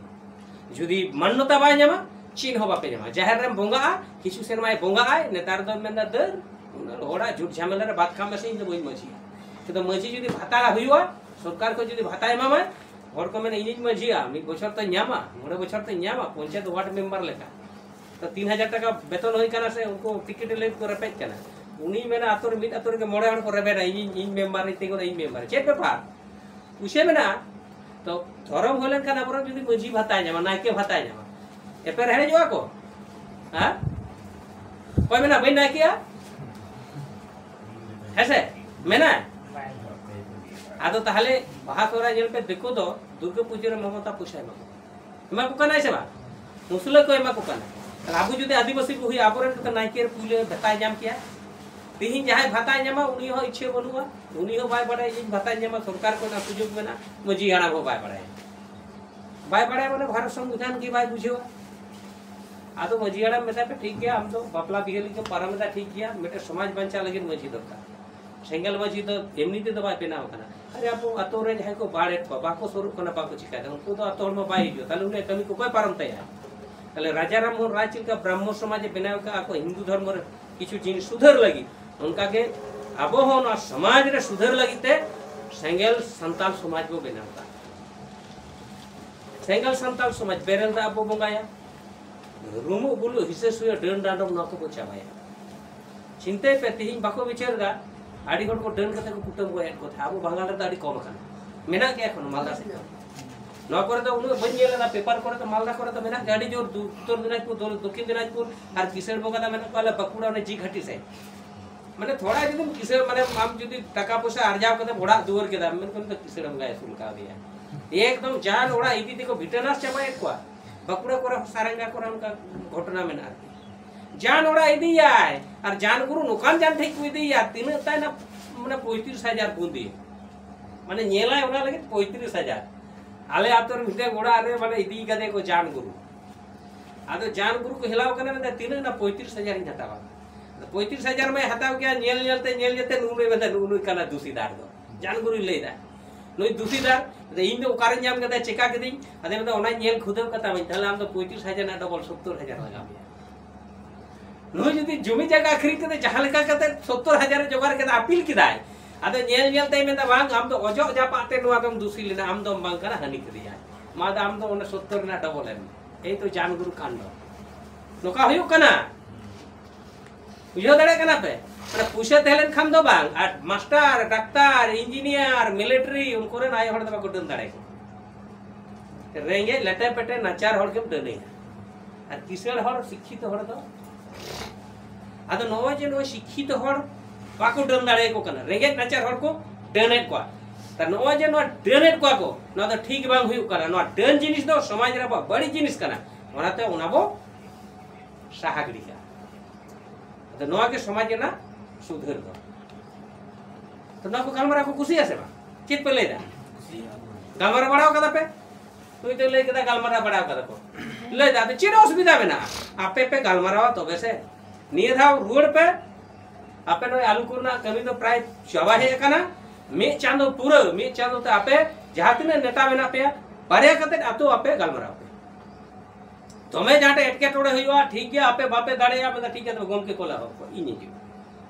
ᱡᱩᱫᱤ ᱢᱟᱱᱱᱚᱛᱟ ᱵᱟᱭ ᱧᱟᱢᱟ, ᱪᱮᱫ ᱦᱚᱸ ᱵᱟᱯᱮ ᱧᱟᱢᱟ᱾ ᱡᱟᱦᱮᱨ ᱨᱮᱢ ᱵᱚᱸᱜᱟᱜᱼᱟ, ᱠᱤᱪᱷᱩ ᱥᱮᱨᱢᱟᱭ ᱵᱚᱸᱜᱟᱜᱼᱟᱭ, ᱱᱮᱛᱟᱨ ᱫᱚ ᱢᱮᱱᱫᱟ, "ᱫᱟᱹᱲ, ᱚᱱᱟ ᱦᱚᱲᱟᱜ ᱡᱷᱩᱴ ᱡᱷᱟᱢᱮᱞᱟ ᱨᱮ ᱵᱟᱫ ᱠᱟᱜ ᱢᱮᱥᱮ, ᱤᱧ ᱫᱚ ᱵᱟᱹᱧ ᱢᱟᱹᱡᱷᱤᱜᱼᱟ᱾" ᱠᱤᱱᱛᱩ ᱢᱟᱹᱡᱷᱤ ᱡᱩᱫᱤ ᱵᱷᱟᱛᱟ ᱦᱩᱭᱩᱜᱼᱟ, ᱥᱚᱨᱠᱟᱨ ᱠᱷᱚᱱ ᱡᱩᱫᱤ ᱵᱷᱟᱛᱟ ᱮᱢᱟᱢᱟᱭ, ᱦᱚᱲ ᱠᱚ ᱢᱮᱱᱟ, "ᱤᱧᱤᱧ ᱢᱟᱹᱡᱷᱤᱜᱼᱟ, ᱢᱤᱫ ᱵᱚᱪᱷᱚᱨ ᱛᱚᱧ ᱧᱟᱢᱟ, ᱢᱚᱬᱮ ᱵᱚᱪᱷᱚᱨ ᱛᱚᱧ ᱧᱟᱢᱟ, ᱯᱚᱧᱪᱟᱭᱮᱛ ᱣᱟᱨᱰ ᱢᱮᱢᱵᱟᱨ ᱞᱮᱠᱟ᱾" ᱛᱚ ᱛᱤᱱ ᱦᱟᱡᱟᱨ ᱴᱟᱠᱟ ᱵᱮᱛᱚᱱ ᱦᱩᱭ ᱠᱟᱱᱟ ᱥᱮ, ᱩᱱᱠᱩ ᱴᱤᱠᱤᱴ ᱞᱟᱹᱜᱤᱫ ᱠᱚ ᱨᱮᱯᱮᱡ ᱠᱟᱱᱟ᱾ ᱩᱱᱤ ᱢᱮᱱᱟ, ᱟᱛᱳ ᱨᱮ, ᱢᱤᱫ ᱟᱛᱳ ᱨᱮᱜᱮ ᱢᱚᱬᱮ ᱦᱚᱲ ᱠᱚ ᱨᱮᱵᱮᱱᱟ, "ᱤᱧᱤᱧ, ᱤᱧ ᱢᱮᱢᱵᱟᱨ ᱤᱧ ᱛᱤᱸᱜᱩᱱᱟ, ᱤᱧ ᱢᱮᱢᱵᱟᱨ᱾" ᱪᱮᱫ ᱵᱮᱯᱟᱨ? ᱯᱩᱭᱥᱟᱹ ᱢᱮᱱᱟᱜᱼᱟ᱾ ᱛᱚ ᱫᱷᱚᱨᱚᱢ ᱦᱩᱭ ᱞᱮᱱᱠᱷᱟᱱ ᱟᱵᱚᱨᱮᱱ ᱡᱩᱫᱤ ᱢᱟᱹᱡᱷᱤ ᱵᱷᱟᱛᱟᱭ ᱧᱟᱢᱟ, ᱱᱟᱭᱠᱮ ᱵᱷᱟᱛᱟᱭ ᱧᱟᱢᱟ, ᱮᱯᱮᱨ ᱦᱮᱲᱮᱡᱚᱜᱼᱟ ᱠᱚ? ᱦᱮᱸ? ᱚᱠᱚᱭ ᱢᱮᱱᱟ ᱵᱟᱹᱧ ᱱᱟᱭᱠᱮᱜᱼᱟ? ᱦᱮᱸᱥᱮ? ᱢᱮᱱᱟ? ᱟᱫᱚ ᱛᱟᱦᱞᱮ ᱵᱟᱦᱟ ᱥᱚᱦᱨᱟᱭ ᱧᱮᱞ ᱯᱮ, ᱫᱤᱠᱩ ᱫᱚ ᱫᱩᱨᱜᱟᱹ ᱯᱩᱡᱟᱹ ᱨᱮ ᱢᱚᱢᱚᱛᱟ ᱯᱚᱭᱥᱟ ᱮᱢᱟ ᱠᱚ, ᱮᱢᱟ ᱠᱚ ᱠᱟᱱᱟᱭ ᱥᱮ ᱵᱟᱝ? ᱢᱩᱥᱞᱟᱹ ᱠᱚ ᱮᱢᱟ ᱠᱚ ᱠᱟᱱᱟ᱾ ᱛᱟᱦᱞᱮ ᱟᱵᱚ ᱡᱩᱫᱤ ᱟᱹᱫᱤᱵᱟᱹᱥᱤ ᱵᱚ ᱦᱩᱭᱩᱜᱼᱟ, ᱟᱵᱚᱨᱮᱱ ᱠᱚ ᱱᱟᱭᱠᱮ ᱨᱮ ᱯᱩᱭᱞᱟᱹ ᱵᱷᱟᱛᱟᱭ ᱧᱟᱢ ᱠᱮᱭᱟ᱾ ᱛᱤᱦᱤᱧ ᱡᱟᱦᱟᱸᱭ ᱵᱷᱟᱛᱟᱭ ᱧᱟᱢᱟ, ᱩᱱᱤ ᱦᱚᱸ ᱤᱪᱪᱷᱟᱹ ᱵᱟᱹᱱᱩᱜᱼᱟ, ᱩᱱᱤ ᱦᱚᱸ ᱵᱟᱭ ᱵᱟᱲᱟᱭᱟ ᱤᱧ ᱵᱷᱟᱛᱟᱧ ᱧᱟᱢᱟ, ᱥᱚᱨᱠᱟᱨ ᱠᱷᱚᱱᱟᱜ ᱥᱩᱡᱳᱜᱽ ᱢᱮᱱᱟᱜᱼᱟ, ᱢᱟᱹᱡᱷᱤ ᱦᱟᱲᱟᱢ ᱦᱚᱸ ᱵᱟᱭ ᱵᱟᱲᱟᱭᱟ᱾ ᱵᱟᱭ ᱵᱟᱲᱟᱭᱟ ᱢᱟᱱᱮ ᱵᱷᱟᱨᱚᱛ ᱥᱚᱝᱵᱤᱫᱷᱟᱱ ᱜᱮ ᱵᱟᱭ ᱵᱩᱡᱷᱟᱹᱣᱟ᱾ ᱟᱫᱚ ᱢᱟᱹᱡᱷᱤ ᱦᱟᱲᱟᱢ ᱢᱮᱛᱟᱭ ᱯᱮ, ᱴᱷᱤᱠ ᱜᱮᱭᱟ, ᱟᱢ ᱫᱚ ᱵᱟᱯᱞᱟ ᱵᱤᱦᱟᱹ ᱞᱟᱹᱜᱤᱫ ᱫᱚ ᱯᱟᱨᱚᱢ ᱮᱫᱟ, ᱴᱷᱤᱠ ᱜᱮᱭᱟ, ᱢᱤᱫᱴᱮᱱ ᱥᱚᱢᱟᱡᱽ ᱵᱟᱧᱪᱟᱣ ᱞᱟᱹᱜᱤᱫ ᱢᱟᱹᱡᱷᱤ ᱫᱚᱨᱠᱟᱨ᱾ ᱥᱮᱸᱜᱮᱞ ᱢᱟᱹᱡᱷᱤ ᱫᱚ ᱮᱢᱱᱤ ᱛᱮᱫᱚ ᱵᱟᱭ ᱵᱮᱱᱟᱣ ᱟᱠᱟᱱᱟ᱾ ᱟᱨᱮ, ᱟᱵᱚ ᱟᱛᱳ ᱨᱮ ᱡᱟᱦᱟᱸᱭ ᱠᱚ ᱵᱟᱲ ᱮᱫ ᱠᱚᱣᱟ, ᱵᱟᱠᱚ ᱥᱩᱨᱩᱜ ᱠᱟᱱᱟ, ᱵᱟᱠᱚ ᱪᱤᱠᱟᱹᱭᱮᱫᱟ, ᱩᱱᱠᱩ ᱫᱚ ᱟᱛᱳ ᱦᱚᱲ ᱢᱟ ᱵᱟᱭ ᱦᱤᱡᱩᱜᱼᱟ, ᱛᱟᱦᱞᱮ ᱩᱱᱤᱭᱟᱜ ᱠᱟᱹᱢᱤ ᱠᱚ ᱚᱠᱚᱭ ᱯᱟᱨᱚᱢ ᱛᱟᱭᱟ? ᱛᱟᱦᱞᱮ ᱨᱟᱡᱟ ᱨᱟᱢ ᱢᱳᱦᱚᱱ ᱨᱟᱭ ᱪᱮᱫ ᱞᱮᱠᱟ ᱵᱨᱟᱦᱢᱚ ᱥᱚᱢᱟᱡᱽ ᱮ ᱵᱮᱱᱟᱣ ᱟᱠᱟᱫᱼᱟ, ᱟᱠᱚ ᱦᱤᱱᱫᱩ ᱫᱷᱚᱨᱢᱚ ᱨᱮ ᱠᱤᱪᱷᱩ ᱡᱤᱱᱤᱥ ᱥᱩᱫᱷᱟᱹᱨ ᱞᱟᱹᱜᱤᱫ, ᱚᱱᱠᱟᱜᱮ ᱟᱵᱚ ᱦᱚᱸ ᱱᱚᱣᱟ ᱥᱚᱢᱟᱡᱽ ᱨᱮ ᱥᱩᱫᱷᱟᱹᱨ ᱞᱟᱹᱜᱤᱫ ᱛᱮ ᱥᱮᱸᱜᱮᱞ ᱥᱟᱱᱛᱟᱞ ᱥᱚᱢᱟᱡᱽ ᱵᱚ ᱵᱮᱱᱟᱣ ᱮᱫᱟ᱾ ᱥᱮᱸᱜᱮᱞ ᱥᱟᱱᱛᱟᱞ ᱥᱚᱢᱟᱡᱽ, ᱵᱮᱨᱮᱞ ᱫᱟᱜ ᱵᱚ ᱵᱚᱸᱜᱟᱭᱟ, ᱨᱩᱢᱩᱜ ᱵᱩᱞᱩᱜ ᱦᱤᱥᱟᱹ ᱥᱩᱭᱟᱹ ᱰᱟᱹᱱ ᱰᱟᱸᱰᱚᱢ, ᱱᱚᱣᱟ ᱠᱚᱵᱚ ᱪᱟᱵᱟᱭᱟ᱾ ᱪᱤᱱᱛᱟᱹᱭ ᱯᱮ, ᱛᱤᱦᱤᱧ ᱵᱟᱠᱚ ᱵᱤᱪᱟᱹᱨ ᱮᱫᱟ, ᱟᱹᱰᱤ ᱦᱚᱲ ᱠᱚ ᱰᱟᱹᱱ ᱠᱟᱛᱮ ᱠᱚ ᱠᱩᱴᱟᱹᱢ ᱜᱚᱡ ᱮᱫ ᱠᱚ ᱛᱟᱦᱮᱸᱫ᱾ ᱟᱵᱚ ᱵᱟᱝᱜᱟᱞ ᱨᱮᱫᱚ ᱟᱹᱰᱤ ᱠᱚᱢ ᱟᱠᱟᱱᱟ, ᱢᱮᱱᱟᱜ ᱜᱮᱭᱟ ᱮᱠᱷᱚᱱ ᱢᱟᱞᱫᱟ ᱥᱮᱫ ᱫᱚ᱾ ᱱᱚᱣᱟ ᱠᱚᱨᱮ ᱫᱚ ᱩᱱᱟᱹᱜ ᱵᱟᱹᱧ ᱧᱮᱞ ᱮᱫᱟ, ᱯᱮᱯᱟᱨ ᱠᱚᱨᱮ ᱫᱚ ᱢᱟᱞᱫᱟ ᱠᱚᱨᱮ ᱫᱚ ᱢᱮᱱᱟᱜ ᱜᱮᱭᱟ ᱟᱹᱰᱤ ᱡᱳᱨ, ᱫᱩ-, ᱩᱛᱛᱚᱨ ᱫᱤᱱᱟᱡᱽᱯᱩᱨ, ᱫᱚ-, ᱫᱚᱠᱠᱷᱤᱱ ᱫᱤᱱᱟᱡᱽᱯᱩᱨ ᱟᱨ ᱠᱤᱥᱟᱹᱬ ᱵᱚᱸᱜᱟ ᱫᱚ ᱢᱮᱱᱟᱜ ᱠᱚᱣᱟ ᱟᱞᱮ ᱵᱟᱸᱠᱩᱲᱟ ᱚᱱᱮ ᱡᱤ ᱜᱷᱟᱴᱤ ᱥᱮᱫ᱾ ᱢᱟᱱᱮ ᱛᱷᱚᱲᱟ ᱡᱩᱫᱤᱢ ᱠᱤᱥᱟᱹᱬ, ᱢᱟᱱᱮ ᱟᱢ ᱡᱩᱫᱤ ᱴᱟᱠᱟ ᱯᱚᱭᱥᱟ ᱟᱨᱡᱟᱣ ᱠᱟᱛᱮ ᱚᱲᱟᱜ ᱫᱩᱣᱟᱹᱨ ᱠᱮᱫᱟᱢ, ᱢᱮᱱᱠᱷᱟᱱ ᱫᱚ ᱠᱤᱥᱟᱹᱬ ᱵᱚᱸᱜᱟᱭ ᱟᱹᱥᱩᱞ ᱠᱟᱣᱫᱮᱭᱟ᱾ ᱮᱠᱫᱚᱢ ᱡᱟᱱ ᱚᱲᱟᱜ ᱤᱫᱤ ᱛᱮᱠᱚ ᱵᱷᱤᱴᱟᱹ ᱱᱟᱥ ᱪᱟᱵᱟᱭᱮᱫ ᱠᱚᱣᱟ᱾ ᱵᱟᱸᱠᱩᱲᱟ ᱠᱚᱨᱮ ᱦᱚᱸ ᱥᱟᱨᱮᱝᱜᱟ ᱠᱚᱨᱮ ᱚᱱᱠᱟ ᱜᱷᱚᱴᱚᱱᱟ ᱢᱮᱱᱟᱜᱼᱟ ᱟᱨᱠᱤ᱾ ᱡᱟᱱ ᱚᱲᱟᱜ ᱤᱫᱤᱭᱟᱭ, ᱟᱨ ᱡᱟᱱ ᱜᱩᱨᱩ ᱱᱚᱝᱠᱟᱱ ᱡᱟᱱ ᱴᱷᱮᱡ ᱠᱚ ᱤᱫᱤᱭᱟ, ᱛᱤᱱᱟᱹᱜ ᱛᱟᱭ ᱱᱟ-, ᱢᱟᱱᱮ ᱯᱚᱸᱭᱛᱨᱤᱥ ᱦᱟᱡᱟᱨ ᱵᱩᱸᱫᱤ᱾ ᱢᱟᱱᱮ ᱧᱮᱞᱟᱭ ᱚᱱᱟ ᱞᱟᱹᱜᱤᱫ ᱯᱚᱸᱭᱛᱨᱤᱥ ᱦᱟᱡᱟᱨ᱾ ᱟᱞᱮ ᱟᱛᱳ ᱨᱮ ᱢᱤᱫᱴᱮᱱ ᱚᱲᱟᱜ ᱨᱮ ᱢᱟᱱᱮ ᱤᱫᱤ ᱠᱟᱫᱮ ᱠᱚ ᱡᱟᱱ ᱜᱩᱨᱩ᱾ ᱟᱫᱚ ᱡᱟᱱ ᱜᱩᱨᱩ ᱠᱚ ᱦᱮᱞᱟᱣ ᱠᱟᱱᱟ, ᱢᱮᱱᱫᱟ, "ᱛᱤᱱᱟᱹᱜ ᱱᱟ?" "ᱯᱚᱸᱭᱛᱨᱤᱥ ᱦᱟᱡᱟᱨ ᱤᱧ ᱦᱟᱛᱟᱣᱟ᱾" ᱟᱫᱚ ᱯᱚᱸᱭᱛᱨᱤᱥ ᱦᱟᱡᱟᱨ ᱢᱟᱭ ᱦᱟᱛᱟᱣ ᱠᱮᱭᱟ, ᱧᱮᱞ ᱧᱮᱞ ᱛᱮ, ᱧᱮᱞ ᱧᱮᱞ ᱛᱮ ᱱᱩᱭ ᱢᱮᱱᱫᱟ, "ᱱᱩᱜᱼᱩ ᱱᱩᱭ ᱠᱟᱱᱟ ᱫᱩᱥᱤᱫᱟᱨ ᱫᱚ᱾" ᱡᱟᱱ ᱜᱩᱨᱩᱭ ᱞᱟᱹᱭᱫᱟ, "ᱱᱩᱭ ᱫᱩᱥᱤᱫᱟᱨ, ᱟᱫᱚ ᱤᱧ ᱫᱚ ᱚᱠᱟᱨᱮᱧ ᱧᱟᱢ ᱠᱮᱫᱟ, ᱪᱮᱠᱟ ᱠᱤᱫᱟᱹᱧ?" ᱟᱫᱚ ᱢᱮᱱᱫᱟ, "ᱚᱱᱟ ᱧᱮᱞ ᱠᱷᱩᱫᱟᱹᱣ ᱠᱟᱛᱟᱢᱟᱹᱧ, ᱛᱟᱦᱞᱮ ᱟᱢ ᱫᱚ ᱯᱚᱸᱭᱛᱨᱤᱥ ᱦᱟᱡᱟᱨ ᱨᱮᱱᱟᱜ ᱰᱚᱵᱚᱞ ᱥᱚᱛᱛᱚᱨ ᱦᱟᱡᱟᱨ ᱞᱟᱜᱟᱣ ᱢᱮᱭᱟ᱾" ᱱᱩᱭ ᱡᱩᱫᱤ ᱡᱩᱢᱤ ᱡᱟᱭᱜᱟ ᱟᱹᱠᱷᱨᱤᱧ ᱠᱟᱛᱮ ᱡᱟᱦᱟᱸ ᱞᱮᱠᱟ ᱠᱟᱛᱮ ᱥᱚᱛᱛᱚᱨ ᱦᱟᱡᱟᱨ ᱮ ᱡᱚᱜᱟᱲ ᱠᱮᱫᱟ, ᱟᱹᱯᱤᱞ ᱠᱮᱫᱟᱭ, ᱟᱫᱚ ᱧᱮᱞ ᱧᱮᱞ ᱛᱮᱭ ᱢᱮᱱᱫᱟ, "ᱵᱟᱝ, ᱟᱢ ᱫᱚ ᱚᱡᱚᱜ ᱡᱟᱯᱟᱜ ᱛᱮ ᱱᱚᱣᱟ ᱫᱚᱢ ᱫᱩᱥᱤ ᱞᱮᱱᱟ, ᱟᱢ ᱫᱚᱢ ᱵᱟᱝ ᱠᱟᱱᱟ, ᱦᱟᱹᱱᱤ ᱠᱟᱱᱟᱭ᱾ ᱢᱟ ᱫᱟ, ᱟᱢ ᱫᱚ ᱚᱱᱟ ᱥᱚᱛᱛᱚᱨ ᱨᱮᱱᱟᱜ ᱰᱚᱵᱚᱞ ᱮᱢ ᱢᱮ᱾" ᱮᱭ ᱛᱚ ᱡᱟᱱ ᱜᱩᱨᱩ ᱠᱟᱱᱰ᱾ ᱱᱚᱝᱠᱟ ᱦᱩᱭᱩᱜ ᱠᱟᱱᱟ, ᱵᱩᱡᱷᱟᱹᱣ ᱫᱟᱲᱮᱭᱟᱜ ᱠᱟᱱᱟ ᱯᱮ? ᱢᱟᱱᱮ ᱯᱩᱭᱥᱟᱹ ᱛᱟᱦᱮᱸ ᱞᱮᱱ ᱠᱷᱟᱱ ᱫᱚ ᱵᱟᱝ, ᱟᱨ ᱢᱟᱥᱴᱟᱨ, ᱰᱟᱠᱛᱟᱨ, ᱤᱧᱡᱤᱱᱤᱭᱟᱨ, ᱢᱤᱞᱤᱴᱟᱨᱤ, ᱩᱱᱠᱩ ᱨᱮᱱ ᱟᱭᱳ ᱦᱚᱲ ᱫᱚ ᱵᱟᱠᱚ ᱰᱟᱹᱱ ᱫᱟᱲᱮ ᱠᱚᱣᱟ᱾ ᱨᱮᱸᱜᱮᱡ ᱞᱮᱴᱮ ᱯᱮᱴᱮ ᱱᱟᱪᱟᱨ ᱦᱚᱲ ᱜᱮᱢ ᱰᱟᱹᱱᱮᱭᱟ᱾ ᱟᱨ ᱠᱤᱥᱟᱹᱬ ᱦᱚᱲ, ᱥᱤᱠᱠᱷᱤᱛᱚ ᱦᱚᱲ ᱫᱚ? ᱟᱫᱚ ᱱᱚᱜᱼᱚᱭ ᱡᱮ ᱱᱚᱜᱼᱚᱭ ᱥᱤᱠᱠᱷᱤᱛᱚ ᱦᱚᱲ ᱵᱟᱠᱚ ᱰᱟᱹᱱ ᱫᱟᱲᱮᱭᱟᱠᱚ ᱠᱟᱱᱟ, ᱨᱮᱸᱜᱮᱡ ᱱᱟᱪᱟᱨ ᱦᱚᱲ ᱠᱚ ᱰᱟᱹᱱᱮᱫ ᱠᱚᱣᱟ᱾ ᱛᱟᱦᱞᱮ ᱱᱚᱜᱼᱚᱭ ᱡᱮ ᱱᱚᱣᱟ ᱰᱟᱹᱱᱮᱫ ᱠᱚᱣᱟ ᱠᱚ, ᱱᱚᱣᱟ ᱫᱚ ᱴᱷᱤᱠ ᱵᱟᱝ ᱦᱩᱭᱩᱜ ᱠᱟᱱᱟ᱾ ᱱᱚᱣᱟ ᱰᱟᱹᱱ ᱡᱤᱱᱤᱥ ᱫᱚ ᱥᱚᱢᱟᱡᱽ ᱨᱮ ᱟᱵᱚᱣᱟᱜ ᱵᱟᱹᱲᱤᱡ ᱡᱤᱱᱤᱥ ᱠᱟᱱᱟ, ᱚᱱᱟᱛᱮ ᱚᱱᱟ ᱵᱚ ᱥᱟᱦᱟ ᱜᱤᱰᱤ ᱠᱟᱜᱼᱟ᱾ ᱟᱫᱚ ᱱᱚᱣᱟ ᱜᱮ ᱥᱚᱢᱟᱡᱽ ᱨᱮᱱᱟᱜ ᱥᱩᱫᱷᱟᱹᱨ ᱫᱚ᱾ ᱛᱚ ᱱᱚᱣᱟ ᱠᱚ ᱜᱟᱞᱢᱟᱨᱟᱣ ᱠᱚ ᱠᱩᱥᱤᱭᱟᱜᱼᱟ ᱥᱮ ᱵᱟᱝ? ᱪᱮᱫ ᱯᱮ ᱞᱟᱹᱭᱫᱟ? ᱜᱟᱞᱢᱟᱨᱟᱣ ᱵᱟᱲᱟᱣ ᱠᱟᱫᱟ ᱯᱮ? ᱱᱩᱭ ᱫᱚᱭ ᱞᱟᱹᱭ ᱠᱮᱫᱟ ᱜᱟᱞᱢᱟᱨᱟᱣ ᱵᱟᱲᱟᱣ ᱠᱟᱫᱟ ᱠᱚ᱾ ᱞᱟᱹᱭᱫᱟ ᱟᱫᱚ ᱪᱮᱫ ᱚᱥᱩᱵᱤᱫᱷᱟ ᱢᱮᱱᱟᱜᱼᱟ? ᱟᱯᱮ ᱯᱮ ᱜᱟᱞᱢᱟᱨᱟᱣᱟ ᱛᱚᱵᱮ ᱥᱮ᱾ ᱱᱤᱭᱟᱹ ᱫᱷᱟᱣ ᱨᱩᱣᱟᱹᱲ ᱯᱮ᱾ ᱟᱯᱮ ᱱᱚᱜᱼᱚᱭ ᱟᱞᱩ ᱠᱚ ᱨᱮᱱᱟᱜ ᱠᱟᱹᱢᱤ ᱫᱚ ᱯᱨᱟᱭ ᱪᱟᱵᱟ ᱦᱮᱡ ᱟᱠᱟᱱᱟ᱾ ᱢᱤᱫ ᱪᱟᱸᱫᱚ ᱯᱩᱨᱟᱹ, ᱢᱤᱫ ᱪᱟᱸᱫᱚ ᱛᱮ ᱟᱯᱮ ᱡᱟᱦᱟᱸ ᱛᱤᱱᱟᱹᱜ ᱱᱮᱛᱟ ᱢᱮᱱᱟᱜ ᱯᱮᱭᱟ, ᱵᱟᱨᱭᱟ ᱠᱟᱛᱮ ᱟᱛᱳ ᱟᱯᱮ ᱜᱟᱞᱢᱟᱨᱟᱣ ᱯᱮ᱾ ᱫᱚᱢᱮ ᱡᱟᱦᱟᱸ ᱴᱷᱮᱱ ᱮᱴᱠᱮᱴᱚᱬᱮ ᱦᱩᱭᱩᱜᱼᱟ, ᱴᱷᱤᱠ ᱜᱮᱭᱟ, ᱟᱯᱮ ᱵᱟᱯᱮ ᱫᱟᱲᱮᱭᱟᱜᱼᱟ, ᱢᱮᱱᱫᱟ ᱴᱷᱤᱠ ᱜᱮᱭᱟ, ᱛᱚᱵᱮ ᱜᱚᱢᱠᱮ ᱠᱚᱞᱮ ᱦᱚᱦᱚ ᱠᱚᱣᱟ, ᱤᱧ ᱦᱤᱡᱩᱜᱼᱟ᱾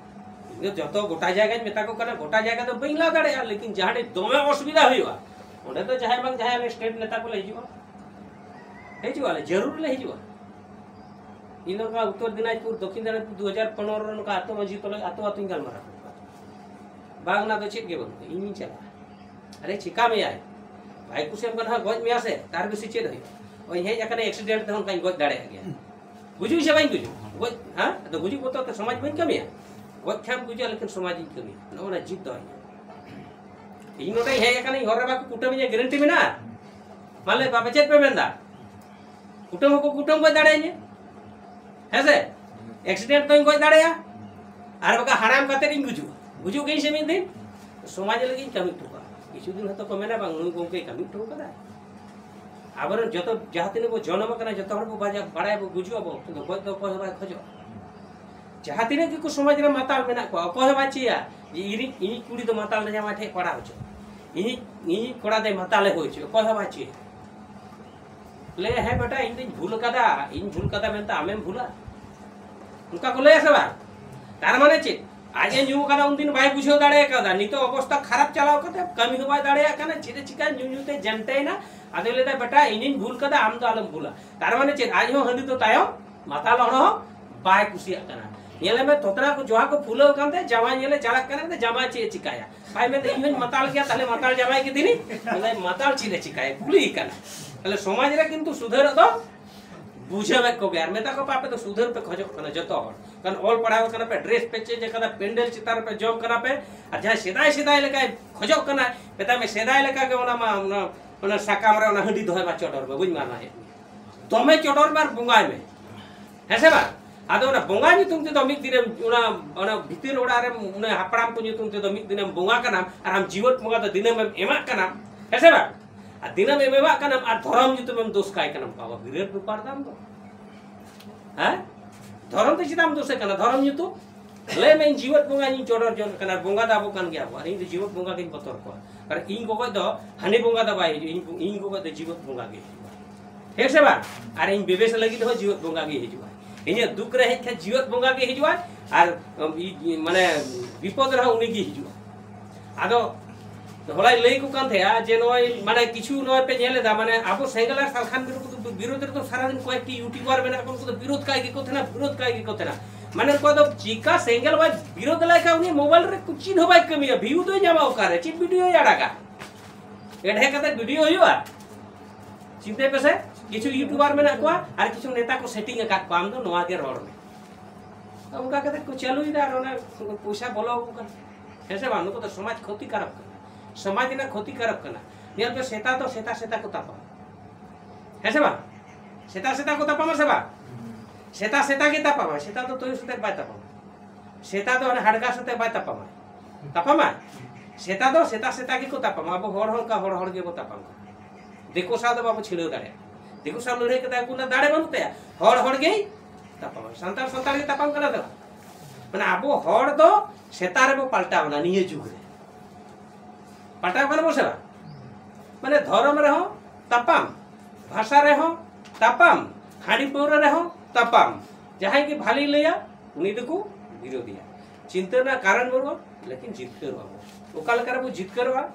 ᱤᱧ ᱫᱚ ᱡᱚᱛᱚ ᱜᱚᱴᱟ ᱡᱟᱭᱜᱟᱧ ᱢᱮᱛᱟ ᱠᱚ ᱠᱟᱱᱟ, ᱜᱚᱴᱟ ᱡᱟᱭᱜᱟ ᱫᱚ ᱵᱟᱹᱧ ᱞᱟᱦ ᱫᱟᱲᱮᱭᱟᱜᱼᱟ, ᱞᱮᱠᱤᱱ ᱡᱟᱦᱟᱸ ᱴᱷᱮᱱ ᱫᱚᱢᱮ ᱚᱥᱩᱵᱤᱫᱷᱟ ᱦᱩᱭᱩᱜᱼᱟ, ᱚᱸᱰᱮ ᱫᱚ ᱡᱟᱦᱟᱸᱭ ᱵᱟᱝ ᱡᱟᱦᱟᱸᱭ ᱟᱞᱮ ᱥᱴᱮᱴ ᱱᱮᱛᱟ ᱠᱚᱞᱮ ᱦᱤᱡᱩᱜᱼᱟ᱾ ᱦᱤᱡᱩᱜ ᱟᱞᱮ, ᱡᱟᱹᱨᱩᱲ ᱞᱮ ᱦᱤᱡᱩᱜᱼᱟ᱾ ᱤᱧ ᱫᱚ ᱱᱚᱝᱠᱟ ᱩᱛᱛᱚᱨ ᱫᱤᱱᱟᱡᱽᱯᱩᱨ, ᱫᱚᱠᱠᱷᱤᱱ ᱫᱤᱱᱟᱡᱽᱯᱩᱨ ᱫᱩ ᱦᱟᱡᱟᱨ ᱯᱚᱱᱨᱚ ᱨᱮ ᱱᱚᱝᱠᱟ ᱟᱛᱳ ᱢᱟᱹᱡᱷᱤ ᱛᱚᱞᱮ, ᱟᱛᱳ ᱟᱛᱳᱧ ᱜᱟᱞᱢᱟᱨᱟᱣ ᱠᱮᱫ ᱠᱚᱣᱟ᱾ ᱵᱟᱝ, ᱚᱱᱟ ᱫᱚ ᱪᱮᱫ ᱜᱮ ᱵᱟᱹᱱᱩᱜᱼᱟ, ᱤᱧᱤᱧ ᱪᱟᱞᱟᱜᱼᱟ᱾ ᱟᱨᱮ, ᱪᱤᱠᱟ ᱢᱮᱭᱟᱭ? ᱵᱟᱭ ᱠᱩᱥᱤᱭᱟᱢ ᱠᱟᱱᱟ, ᱦᱟᱸᱜ ᱜᱚᱡ ᱢᱮᱭᱟ ᱥᱮ, ᱛᱟᱨ ᱵᱮᱥᱤ ᱪᱮᱫ ᱦᱩᱭᱩᱜᱼᱟ? ᱳᱭ ᱦᱮᱡ ᱟᱠᱟᱱᱟ ᱮᱠᱥᱤᱰᱮᱱᱴ ᱛᱮᱦᱚᱸ, ᱚᱱᱠᱟᱧ ᱜᱚᱡ ᱫᱟᱲᱮᱭᱟᱜ ᱜᱮᱭᱟ᱾ ᱜᱩᱡᱩᱜ ᱥᱮ ᱵᱟᱹᱧ ᱜᱩᱡᱩᱜ? ᱜᱚᱡ, ᱦᱮᱸ? ᱟᱫᱚ ᱜᱩᱡᱩᱜ ᱵᱚᱛᱚᱨ ᱛᱮ ᱥᱚᱢᱟᱡᱽ ᱵᱟᱹᱧ ᱠᱟᱹᱢᱤᱭᱟ? ᱜᱚᱡ ᱠᱷᱟᱱ ᱜᱩᱡᱩᱜᱼᱟ, ᱞᱮᱠᱤᱱ ᱥᱚᱢᱟᱡᱽ ᱤᱧ ᱠᱟᱹᱢᱤᱭᱟ, ᱱᱚᱜᱼᱚ ᱱᱟ ᱡᱤᱫ ᱫᱚᱦᱚᱭ ᱦᱩᱭᱩᱜᱼᱟ᱾ ᱤᱧ ᱱᱚᱰᱮᱧ ᱦᱮᱡ ᱟᱠᱟᱱᱟ, ᱤᱧ ᱦᱚᱨ ᱨᱮ ᱵᱟᱠᱚ ᱠᱩᱴᱟᱹᱢᱤᱧᱟ, ᱜᱮᱨᱮᱱᱴᱤ ᱢᱮᱱᱟᱜᱼᱟ? ᱢᱟ ᱞᱟᱹᱭ ᱯᱮ, ᱟᱯᱮ ᱪᱮᱫ ᱯᱮ ᱢᱮᱱᱫᱟ? ᱠᱩᱴᱟᱹᱢ ᱦᱚᱸᱠᱚ ᱠᱩᱴᱟᱹᱢ ᱜᱚᱡ ᱫᱟᱲᱮᱭᱟᱹᱧᱟ, ᱦᱮᱸ ᱥᱮ? ᱮᱠᱥᱤᱰᱮᱱᱴ ᱛᱮᱦᱚᱸᱧ ᱜᱚᱡ ᱫᱟᱲᱮᱭᱟᱜᱼᱟ, ᱟᱨ ᱵᱟᱠᱷᱟᱱ ᱦᱟᱲᱟᱢ ᱠᱟᱛᱮ ᱤᱧ ᱜᱩᱡᱩᱜᱼᱟ᱾ ᱜᱩᱡᱩᱜ ᱜᱤᱧ ᱥᱮ ᱢᱤᱫ ᱫᱤᱱ, ᱥᱚᱢᱟᱡᱽ ᱞᱟᱹᱜᱤᱫ ᱤᱧ ᱠᱟᱹᱢᱤ ᱦᱚᱴᱚ ᱠᱟᱜᱼᱟ᱾ ᱠᱤᱪᱷᱩ ᱫᱤᱱ ᱦᱚᱭᱛᱳ ᱠᱚ ᱢᱮᱱᱟ, "ᱵᱟᱝ, ᱱᱩᱭ ᱜᱚᱢᱠᱮᱭ ᱠᱟᱹᱢᱤ ᱦᱚᱴᱚ ᱠᱟᱫᱟ᱾" ᱟᱵᱚᱨᱮᱱ ᱡᱚᱛᱚ, ᱡᱟᱦᱟᱸ ᱛᱤᱱᱟᱹᱜ ᱵᱚ ᱡᱚᱱᱚᱢ ᱟᱠᱟᱱᱟ, ᱡᱚᱛᱚ ᱦᱚᱲ ᱵᱚ ᱵᱟᱡᱟ-, ᱵᱟᱲᱟᱭᱟᱵᱚ, ᱜᱩᱡᱩᱜ ᱟᱵᱚ, ᱠᱤᱱᱛᱩ ᱜᱚᱡ ᱫᱚ ᱚᱠᱚᱭ ᱦᱚᱸ ᱵᱟᱭ ᱠᱷᱚᱡᱚᱜᱼᱟ᱾ ᱡᱟᱦᱟᱸ ᱛᱤᱱᱟᱹᱜ ᱜᱮᱠᱚ ᱥᱚᱢᱟᱡᱽ ᱨᱮ ᱢᱟᱛᱟᱞ ᱢᱮᱱᱟᱜ ᱠᱚᱣᱟ, ᱚᱠᱚᱭ ᱦᱚᱸ ᱵᱟᱭ ᱪᱟᱹᱭᱟ ᱡᱮ ᱤᱧᱤᱡ, ᱤᱧᱤᱡ ᱠᱩᱲᱤ ᱫᱚ ᱢᱟᱛᱟᱞ ᱫᱚ ᱡᱟᱶᱟᱭ ᱴᱷᱮᱱ ᱯᱟᱲᱟᱣ ᱦᱚᱪᱚ, ᱤᱧᱤᱡ, ᱤᱧᱤᱡ ᱠᱚᱲᱟ ᱫᱚᱭ ᱢᱟᱛᱟᱞᱮ ᱦᱩᱭ ᱦᱚᱪᱚ, ᱚᱠᱚᱭ ᱦᱚᱸ ᱵᱟᱭ ᱪᱟᱹᱭᱟ᱾ ᱞᱟᱹᱭᱟ, "ᱦᱮᱸ ᱵᱮᱴᱟ, ᱤᱧ ᱫᱚᱧ ᱵᱷᱩᱞ ᱟᱠᱟᱫᱟ, ᱤᱧ ᱵᱷᱩᱞ ᱠᱟᱫᱟ ᱢᱮᱱᱛᱮ ᱟᱢᱮᱢ ᱵᱷᱩᱞᱟ?" ᱚᱱᱠᱟ ᱠᱚ ᱞᱟᱹᱭᱟ ᱥᱮ ᱵᱟᱝ? ᱛᱟᱨ ᱢᱟᱱᱮ ᱪᱮᱫ? ᱟᱡ ᱮ ᱧᱩ ᱟᱠᱟᱫᱟ, ᱩᱱᱫᱤᱱ ᱵᱟᱭ ᱵᱩᱡᱷᱟᱹᱣ ᱫᱟᱲᱮ ᱟᱠᱟᱫᱟ, ᱱᱤᱛᱚᱜ ᱚᱵᱚᱥᱛᱟ ᱠᱷᱟᱨᱟᱯ ᱪᱟᱞᱟᱣ ᱠᱟᱛᱮ ᱠᱟᱹᱢᱤ ᱦᱚᱸ ᱵᱟᱭ ᱫᱟᱲᱮᱭᱟᱜ ᱠᱟᱱᱟ, ᱪᱮᱫ ᱮ ᱪᱤᱠᱟᱹᱭᱟ, ᱧᱩ ᱧᱩ ᱛᱮ ᱡᱮᱱᱴᱮᱭᱮᱱᱟ᱾ ᱟᱫᱚᱭ ᱞᱟᱹᱭᱫᱟ, "ᱵᱮᱴᱟ, ᱤᱧᱤᱧ ᱵᱷᱩᱞ ᱠᱟᱫᱟ, ᱟᱢ ᱫᱚ ᱟᱞᱚᱢ ᱵᱷᱩᱞᱟ᱾" ᱛᱟᱨ ᱢᱟᱱᱮ ᱪᱮᱫ? ᱟᱡ ᱦᱚᱸ ᱦᱟᱺᱰᱤ ᱫᱚ ᱛᱟᱭᱚᱢ ᱢᱟᱛᱟᱞ ᱦᱚᱲ ᱦᱚᱸ ᱵᱟᱭ ᱠᱩᱥᱤᱭᱟᱜ ᱠᱟᱱᱟ᱾ ᱧᱮᱞᱮ ᱢᱮ, ᱛᱚᱛᱨᱟ ᱠᱚ ᱡᱚᱦᱟ ᱠᱚ ᱯᱷᱩᱞᱟᱹᱣ ᱠᱟᱱᱛᱮ ᱡᱟᱶᱟᱭ ᱧᱮᱞᱮ ᱪᱟᱞᱟᱜ ᱠᱟᱱᱟ, ᱢᱮᱱᱫᱟ, "ᱡᱟᱶᱟᱭ ᱪᱮᱫ ᱮ ᱪᱤᱠᱟᱹᱭᱟ?" ᱵᱟᱭ ᱢᱮᱱᱫᱟ, "ᱤᱧ ᱦᱚᱸᱧ ᱢᱟᱛᱟᱞ ᱜᱮᱭᱟ, ᱛᱟᱦᱞᱮ ᱢᱟᱛᱟᱞ ᱡᱟᱶᱟᱭ ᱠᱮᱫᱮᱱᱤᱧ?" ᱢᱮᱱᱫᱟᱭ, "ᱢᱟᱛᱟᱞ ᱪᱮᱫ ᱮ ᱪᱤᱠᱟᱹᱭᱟ?" ᱠᱩᱞᱤᱭᱮ ᱠᱟᱱᱟ᱾ ᱛᱟᱦᱞᱮ ᱥᱚᱢᱟᱡᱽ ᱨᱮ ᱠᱤᱱᱛᱩ ᱥᱩᱫᱷᱟᱹᱨᱚᱜ ᱫᱚ ᱵᱩᱡᱷᱟᱹᱣᱮᱫ ᱠᱚᱜᱮ ᱟᱨ ᱢᱮᱛᱟ ᱠᱚᱯᱮ, ᱟᱯᱮ ᱫᱚ ᱥᱩᱫᱷᱟᱹᱨ ᱯᱮ ᱠᱷᱚᱡᱚᱜ ᱠᱟᱱᱟ ᱡᱚᱛᱚ ᱦᱚᱲ᱾ ᱠᱟᱨᱚᱱ ᱚᱞ ᱯᱟᱲᱦᱟᱣ ᱠᱟᱱᱟ ᱯᱮ, ᱰᱨᱮᱥ ᱯᱮ ᱪᱮᱧᱡᱽ ᱠᱟᱫᱟ, ᱯᱮᱱᱰᱮᱞ ᱪᱮᱛᱟᱱ ᱨᱮᱯᱮ ᱡᱚᱢ ᱠᱟᱱᱟ ᱯᱮ, ᱟᱨ ᱡᱟᱦᱟᱸᱭ ᱥᱮᱫᱟᱭ ᱥᱮᱫᱟᱭ ᱞᱮᱠᱟᱭ ᱠᱷᱚᱡᱚᱜ ᱠᱟᱱᱟ, ᱢᱮᱛᱟᱭ ᱢᱮ ᱥᱮᱫᱟᱭ ᱞᱮᱠᱟ ᱜᱮ ᱚᱱᱟ ᱢᱟ, ᱚᱱᱟ, ᱚᱱᱟ ᱥᱟᱠᱟᱢ ᱨᱮ ᱚᱱᱟ ᱦᱟᱺᱰᱤ ᱫᱚᱦᱚᱭ ᱢᱟ, ᱪᱚᱰᱚᱨ ᱢᱮ, ᱵᱟᱹᱧ ᱢᱟᱱᱟ ᱦᱮᱡ ᱢᱮ, ᱫᱚᱢᱮ ᱪᱚᱰᱚᱨ ᱢᱮ ᱟᱨ ᱵᱚᱸᱜᱟᱭ ᱢᱮ, ᱦᱮᱸ ᱥᱮ ᱵᱟᱝ? ᱟᱫᱚ ᱚᱱᱟ ᱵᱚᱸᱜᱟ ᱧᱩᱛᱩᱢ ᱛᱮᱫᱚ ᱢᱤᱫ ᱫᱤᱱᱮᱢ ᱚᱱᱟ, ᱚᱱᱟ ᱵᱷᱤᱛᱤᱨ ᱚᱲᱟᱜ ᱨᱮᱢ, ᱚᱱᱟ ᱦᱟᱯᱲᱟᱢ ᱠᱚ ᱧᱩᱛᱩᱢ ᱛᱮᱫᱚ ᱢᱤᱫ ᱫᱤᱱᱮᱢ ᱵᱚᱸᱜᱟ ᱠᱟᱱᱟᱢ ᱟᱨ ᱟᱢ ᱡᱤᱣᱮᱫ ᱵᱚᱸᱜᱟ ᱫᱚ ᱫᱤᱱᱟᱹᱢ ᱮᱢ ᱮᱢᱟᱜ ᱠᱟᱱᱟᱢ, ᱦᱮᱸ ᱥᱮ ᱵᱟᱝ? ᱟᱨ ᱫᱤᱱᱟᱹᱢ ᱮᱢ ᱮᱢᱟᱜ ᱠᱟᱱᱟᱢ ᱟᱨ ᱫᱷᱚᱨᱚᱢ ᱧᱩᱛᱩᱢ ᱮᱢ ᱫᱳᱥ ᱠᱟᱭ ᱠᱟᱱᱟᱢ, ᱵᱟᱵᱟ, ᱵᱤᱨᱟᱴ ᱵᱮᱯᱟᱨ ᱫᱟᱢ ᱫᱚ᱾ ᱦᱮᱸ? ᱫᱷᱚᱨᱚᱢ ᱛᱮ ᱪᱮᱫᱟᱜ ᱮᱢ ᱫᱳᱥᱮ ᱠᱟᱱᱟ? ᱫᱷᱚᱨᱚᱢ ᱧᱩᱛᱩᱢ ᱞᱟᱹᱭ ᱢᱮ, ᱤᱧ ᱡᱤᱣᱮᱫ ᱵᱚᱸᱜᱟᱧ ᱪᱚᱰᱚᱨ ᱡᱚᱝ ᱠᱟᱱᱟ, ᱵᱚᱸᱜᱟ ᱫᱚ ᱟᱵᱚ ᱠᱟᱱ ᱜᱮᱭᱟ ᱵᱚ, ᱟᱨ ᱤᱧ ᱫᱚ ᱡᱤᱣᱮᱫ ᱵᱚᱸᱜᱟ ᱜᱤᱧ ᱵᱚᱛᱚᱨ ᱠᱚᱣᱟ᱾ ᱟᱨ ᱤᱧ ᱜᱚᱜᱚᱡ ᱫᱚ ᱦᱟᱹᱱᱤ ᱵᱚᱸᱜᱟ ᱫᱚ ᱵᱟᱭ ᱦᱤᱡᱩᱜᱼᱟ, ᱤᱧ, ᱤᱧ ᱜᱚᱜᱚᱡ ᱫᱚ ᱡᱤᱣᱮᱫ ᱵᱚᱸᱜᱟ ᱜᱮ ᱦᱤᱡᱩᱜᱼᱟ᱾ ᱦᱮᱸ ᱥᱮ ᱵᱟᱝ? ᱟᱨ ᱤᱧ ᱵᱮᱵᱮᱥ ᱞᱟᱹᱜᱤᱫ ᱦᱚᱸ ᱡᱤᱣᱮᱫ ᱵᱚᱸᱜᱟ ᱜᱮ ᱦᱤᱡᱩᱜᱼᱟ᱾ ᱤᱧᱟᱹᱜ ᱫᱩᱠ ᱨᱮ ᱦᱮᱡ ᱠᱷᱟᱱ ᱡᱤᱣᱮᱫ ᱵᱚᱸᱜᱟ ᱜᱮ ᱦᱤᱡᱩᱜᱼᱟ᱾ ᱟᱨ, ᱩᱢ, ᱤ-, ᱢᱟᱱᱮ, ᱵᱤᱯᱚᱫ ᱨᱮᱦᱚᱸ ᱩᱱᱤ ᱜᱮ ᱦᱤᱡᱩᱜᱼᱟ᱾ ᱟᱫᱚ ᱦᱚᱞᱟᱭ ᱞᱟᱹᱭ ᱠᱚ ᱠᱟᱱ ᱛᱟᱦᱮᱸᱜᱼᱟ ᱡᱮ ᱱᱚᱜᱼᱚᱭ, ᱢᱟᱱᱮ, ᱠᱤᱪᱷᱩ ᱱᱚᱜᱼᱚᱭ ᱯᱮ ᱧᱮᱞ ᱮᱫᱟ, ᱢᱟᱱᱮ, ᱟᱵᱚ ᱥᱮᱸᱜᱮᱞ ᱟᱨ ᱥᱟᱞᱠᱷᱟᱱ ᱵᱤᱨᱩᱫᱷ, ᱵᱤᱨᱩᱫᱷ ᱨᱮᱫᱚ ᱥᱟᱨᱟᱫᱤᱱ ᱠᱚᱭᱮᱠᱴᱤ ᱭᱩᱴᱩᱵᱟᱨ ᱢᱮᱱᱟᱜ ᱠᱚ, ᱩᱱᱠᱩ ᱫᱚ ᱵᱤᱨᱳᱫᱷ ᱠᱟᱭ ᱜᱮᱠᱚ ᱛᱟᱦᱮᱱᱟ, ᱵᱤᱨᱳᱫᱷ ᱠᱟᱭ ᱜᱮᱠᱚ ᱛᱟᱦᱮᱱᱟ᱾ ᱢᱟᱱᱮ, ᱩᱱᱠᱩ ᱫᱚ ᱪᱤᱠᱟ ᱥᱮᱸᱜᱮᱞ ᱵᱟᱭ ᱵᱤᱨᱳᱫᱷ ᱞᱮᱠᱷᱟᱱ ᱩᱱᱤ ᱢᱳᱵᱟᱭᱤᱞ ᱨᱮ ᱪᱮᱫ ᱦᱚᱸ ᱵᱟᱭ ᱠᱟᱹᱢᱤᱭᱟ, ᱵᱷᱤᱭᱩ ᱫᱚᱭ ᱧᱟᱢᱟ ᱚᱠᱟᱨᱮ, ᱪᱮᱫ ᱵᱷᱤᱰᱤᱭᱳᱭ ᱟᱲᱟᱜᱟ? ᱮᱰᱦᱮ ᱠᱟᱛᱮ ᱵᱷᱤᱰᱤᱭᱳ ᱦᱩᱭᱩᱜᱼᱟ? ᱪᱤᱱᱛᱟᱹᱭ ᱯᱮᱥᱮ, ᱠᱤᱪᱷᱩ ᱭᱩᱴᱩᱵᱟᱨ ᱢᱮᱱᱟᱜ ᱠᱚᱣᱟ ᱟᱨ ᱠᱤᱪᱷᱩ ᱱᱮᱛᱟ ᱠᱚ ᱥᱮᱴᱤᱝ ᱟᱠᱟᱫ ᱠᱚᱣᱟ, ᱟᱢ ᱫᱚ ᱱᱚᱣᱟ ᱜᱮ ᱨᱚᱲ ᱢᱮ᱾ ᱚᱱᱠᱟ ᱠᱟᱛᱮ ᱠᱚ ᱪᱟᱹᱞᱩᱭᱮᱫᱟ ᱟᱨ ᱚᱱᱟ ᱯᱚᱭᱥᱟ ᱵᱚᱞᱚ ᱟᱠᱚ ᱠᱟᱱᱟ᱾ ᱦᱮᱸ ᱥᱮ ᱵᱟᱝ? ᱱᱩᱠᱩ ᱫᱚ ᱥᱚᱢᱟᱡᱽ ᱠᱷᱚᱛᱤ ᱠᱟᱨᱚᱠ ᱠᱟᱱᱟ, ᱥᱚᱢᱟᱡᱽ ᱨᱮᱱᱟᱜ ᱠᱷᱚᱛᱤ ᱠᱟᱨᱚᱠ ᱠᱟᱱᱟ᱾ ᱧᱮᱞ ᱯᱮ, ᱥᱮᱛᱟ ᱫᱚ ᱥᱮᱛᱟ ᱥᱮᱛᱟ ᱠᱚ ᱛᱟᱯᱟᱢᱟ, ᱦᱮᱸ ᱥᱮ ᱵᱟᱝ? ᱥᱮᱛᱟ ᱥᱮᱛᱟ ᱠᱚ ᱛᱟᱯᱟᱢᱟ ᱥᱮ ᱵᱟᱝ? ᱥᱮᱛᱟ ᱥᱮᱛᱟ ᱜᱮ ᱛᱟᱯᱟᱢᱟ, ᱥᱮᱛᱟ ᱫᱚ ᱛᱩᱭᱩ ᱥᱟᱛᱮ ᱵᱟᱭ ᱛᱟᱯᱟᱢᱟ᱾ ᱥᱮᱛᱟ ᱫᱚ ᱦᱟᱱᱮ ᱦᱟᱰᱜᱟᱨ ᱥᱟᱛᱮ ᱵᱟᱭ ᱛᱟᱯᱟᱢᱟ, ᱛᱟᱯᱟᱢᱟ? ᱥᱮᱛᱟ ᱫᱚ ᱥᱮᱛᱟ ᱥᱮᱛᱟ ᱜᱮᱠᱚ ᱛᱟᱯᱟᱢᱟ᱾ ᱟᱵᱚ ᱦᱚᱲ ᱦᱚᱸ ᱚᱱᱠᱟ ᱦᱚᱲ ᱦᱚᱲ ᱜᱮᱵᱚ ᱛᱟᱯᱟᱢ ᱠᱟᱱᱟ᱾ ᱫᱤᱠᱩ ᱥᱟᱶ ᱫᱚ ᱵᱟᱵᱚ ᱪᱷᱤᱲᱟᱹᱣ ᱫᱟᱲᱮᱭᱟᱜᱼᱟ᱾ ᱫᱤᱠᱩ ᱥᱟᱶ ᱞᱟᱹᱲᱦᱟᱹᱭ ᱠᱟᱛᱮ ᱩᱱᱠᱩ ᱫᱟᱲᱮ ᱵᱟᱹᱱᱩᱜ ᱛᱟᱭᱟ, ᱦᱚᱲ ᱦᱚᱲ ᱜᱮᱭ ᱛᱟᱯᱟᱢᱟ᱾ ᱥᱟᱱᱛᱟᱲ ᱥᱟᱱᱛᱟᱲ ᱜᱮ ᱛᱟᱯᱟᱢ ᱠᱟᱱᱟ ᱛᱚ᱾ ᱢᱟᱱᱮ, ᱟᱵᱚ ᱦᱚᱲ ᱫᱚ ᱥᱮᱛᱟ ᱨᱮᱵᱚ ᱯᱟᱞᱴᱟᱣ ᱮᱱᱟ ᱱᱤᱭᱟᱹ ᱡᱩᱜᱽ ᱨᱮ᱾ ᱯᱟᱞᱴᱟᱣ ᱠᱟᱱᱟ ᱵᱚ ᱥᱮ ᱵᱟᱝ? ᱢᱟᱱᱮ, ᱫᱷᱚᱨᱚᱢ ᱨᱮᱦᱚᱸ ᱛᱟᱯᱟᱢ, ᱵᱷᱟᱥᱟ ᱨᱮᱦᱚᱸ ᱛᱟᱯᱟᱢ, ᱦᱟᱺᱰᱤ ᱯᱟᱹᱣᱨᱟᱹ ᱨᱮᱦᱚᱸ ᱛᱟᱯᱟᱢ᱾ ᱡᱟᱦᱟᱸᱭ ᱜᱮ ᱵᱷᱟᱞᱮᱭ ᱞᱟᱹᱭᱟ, ᱩᱱᱤ ᱫᱚᱠᱚ ᱵᱤᱨᱳᱫᱤᱭᱟ᱾ ᱪᱤᱱᱛᱟᱹ ᱨᱮᱱᱟᱜ ᱠᱟᱨᱚᱱ ᱵᱟᱹᱱᱩᱜᱼᱟ, ᱞᱮᱠᱤᱱ ᱡᱤᱛᱠᱟᱹᱨᱚᱜᱼᱟ ᱵᱚ᱾ ᱚᱠᱟ ᱞᱮᱠᱟ ᱨᱮᱵᱚ ᱡᱤᱛᱠᱟᱹᱨᱚᱜᱼᱟ?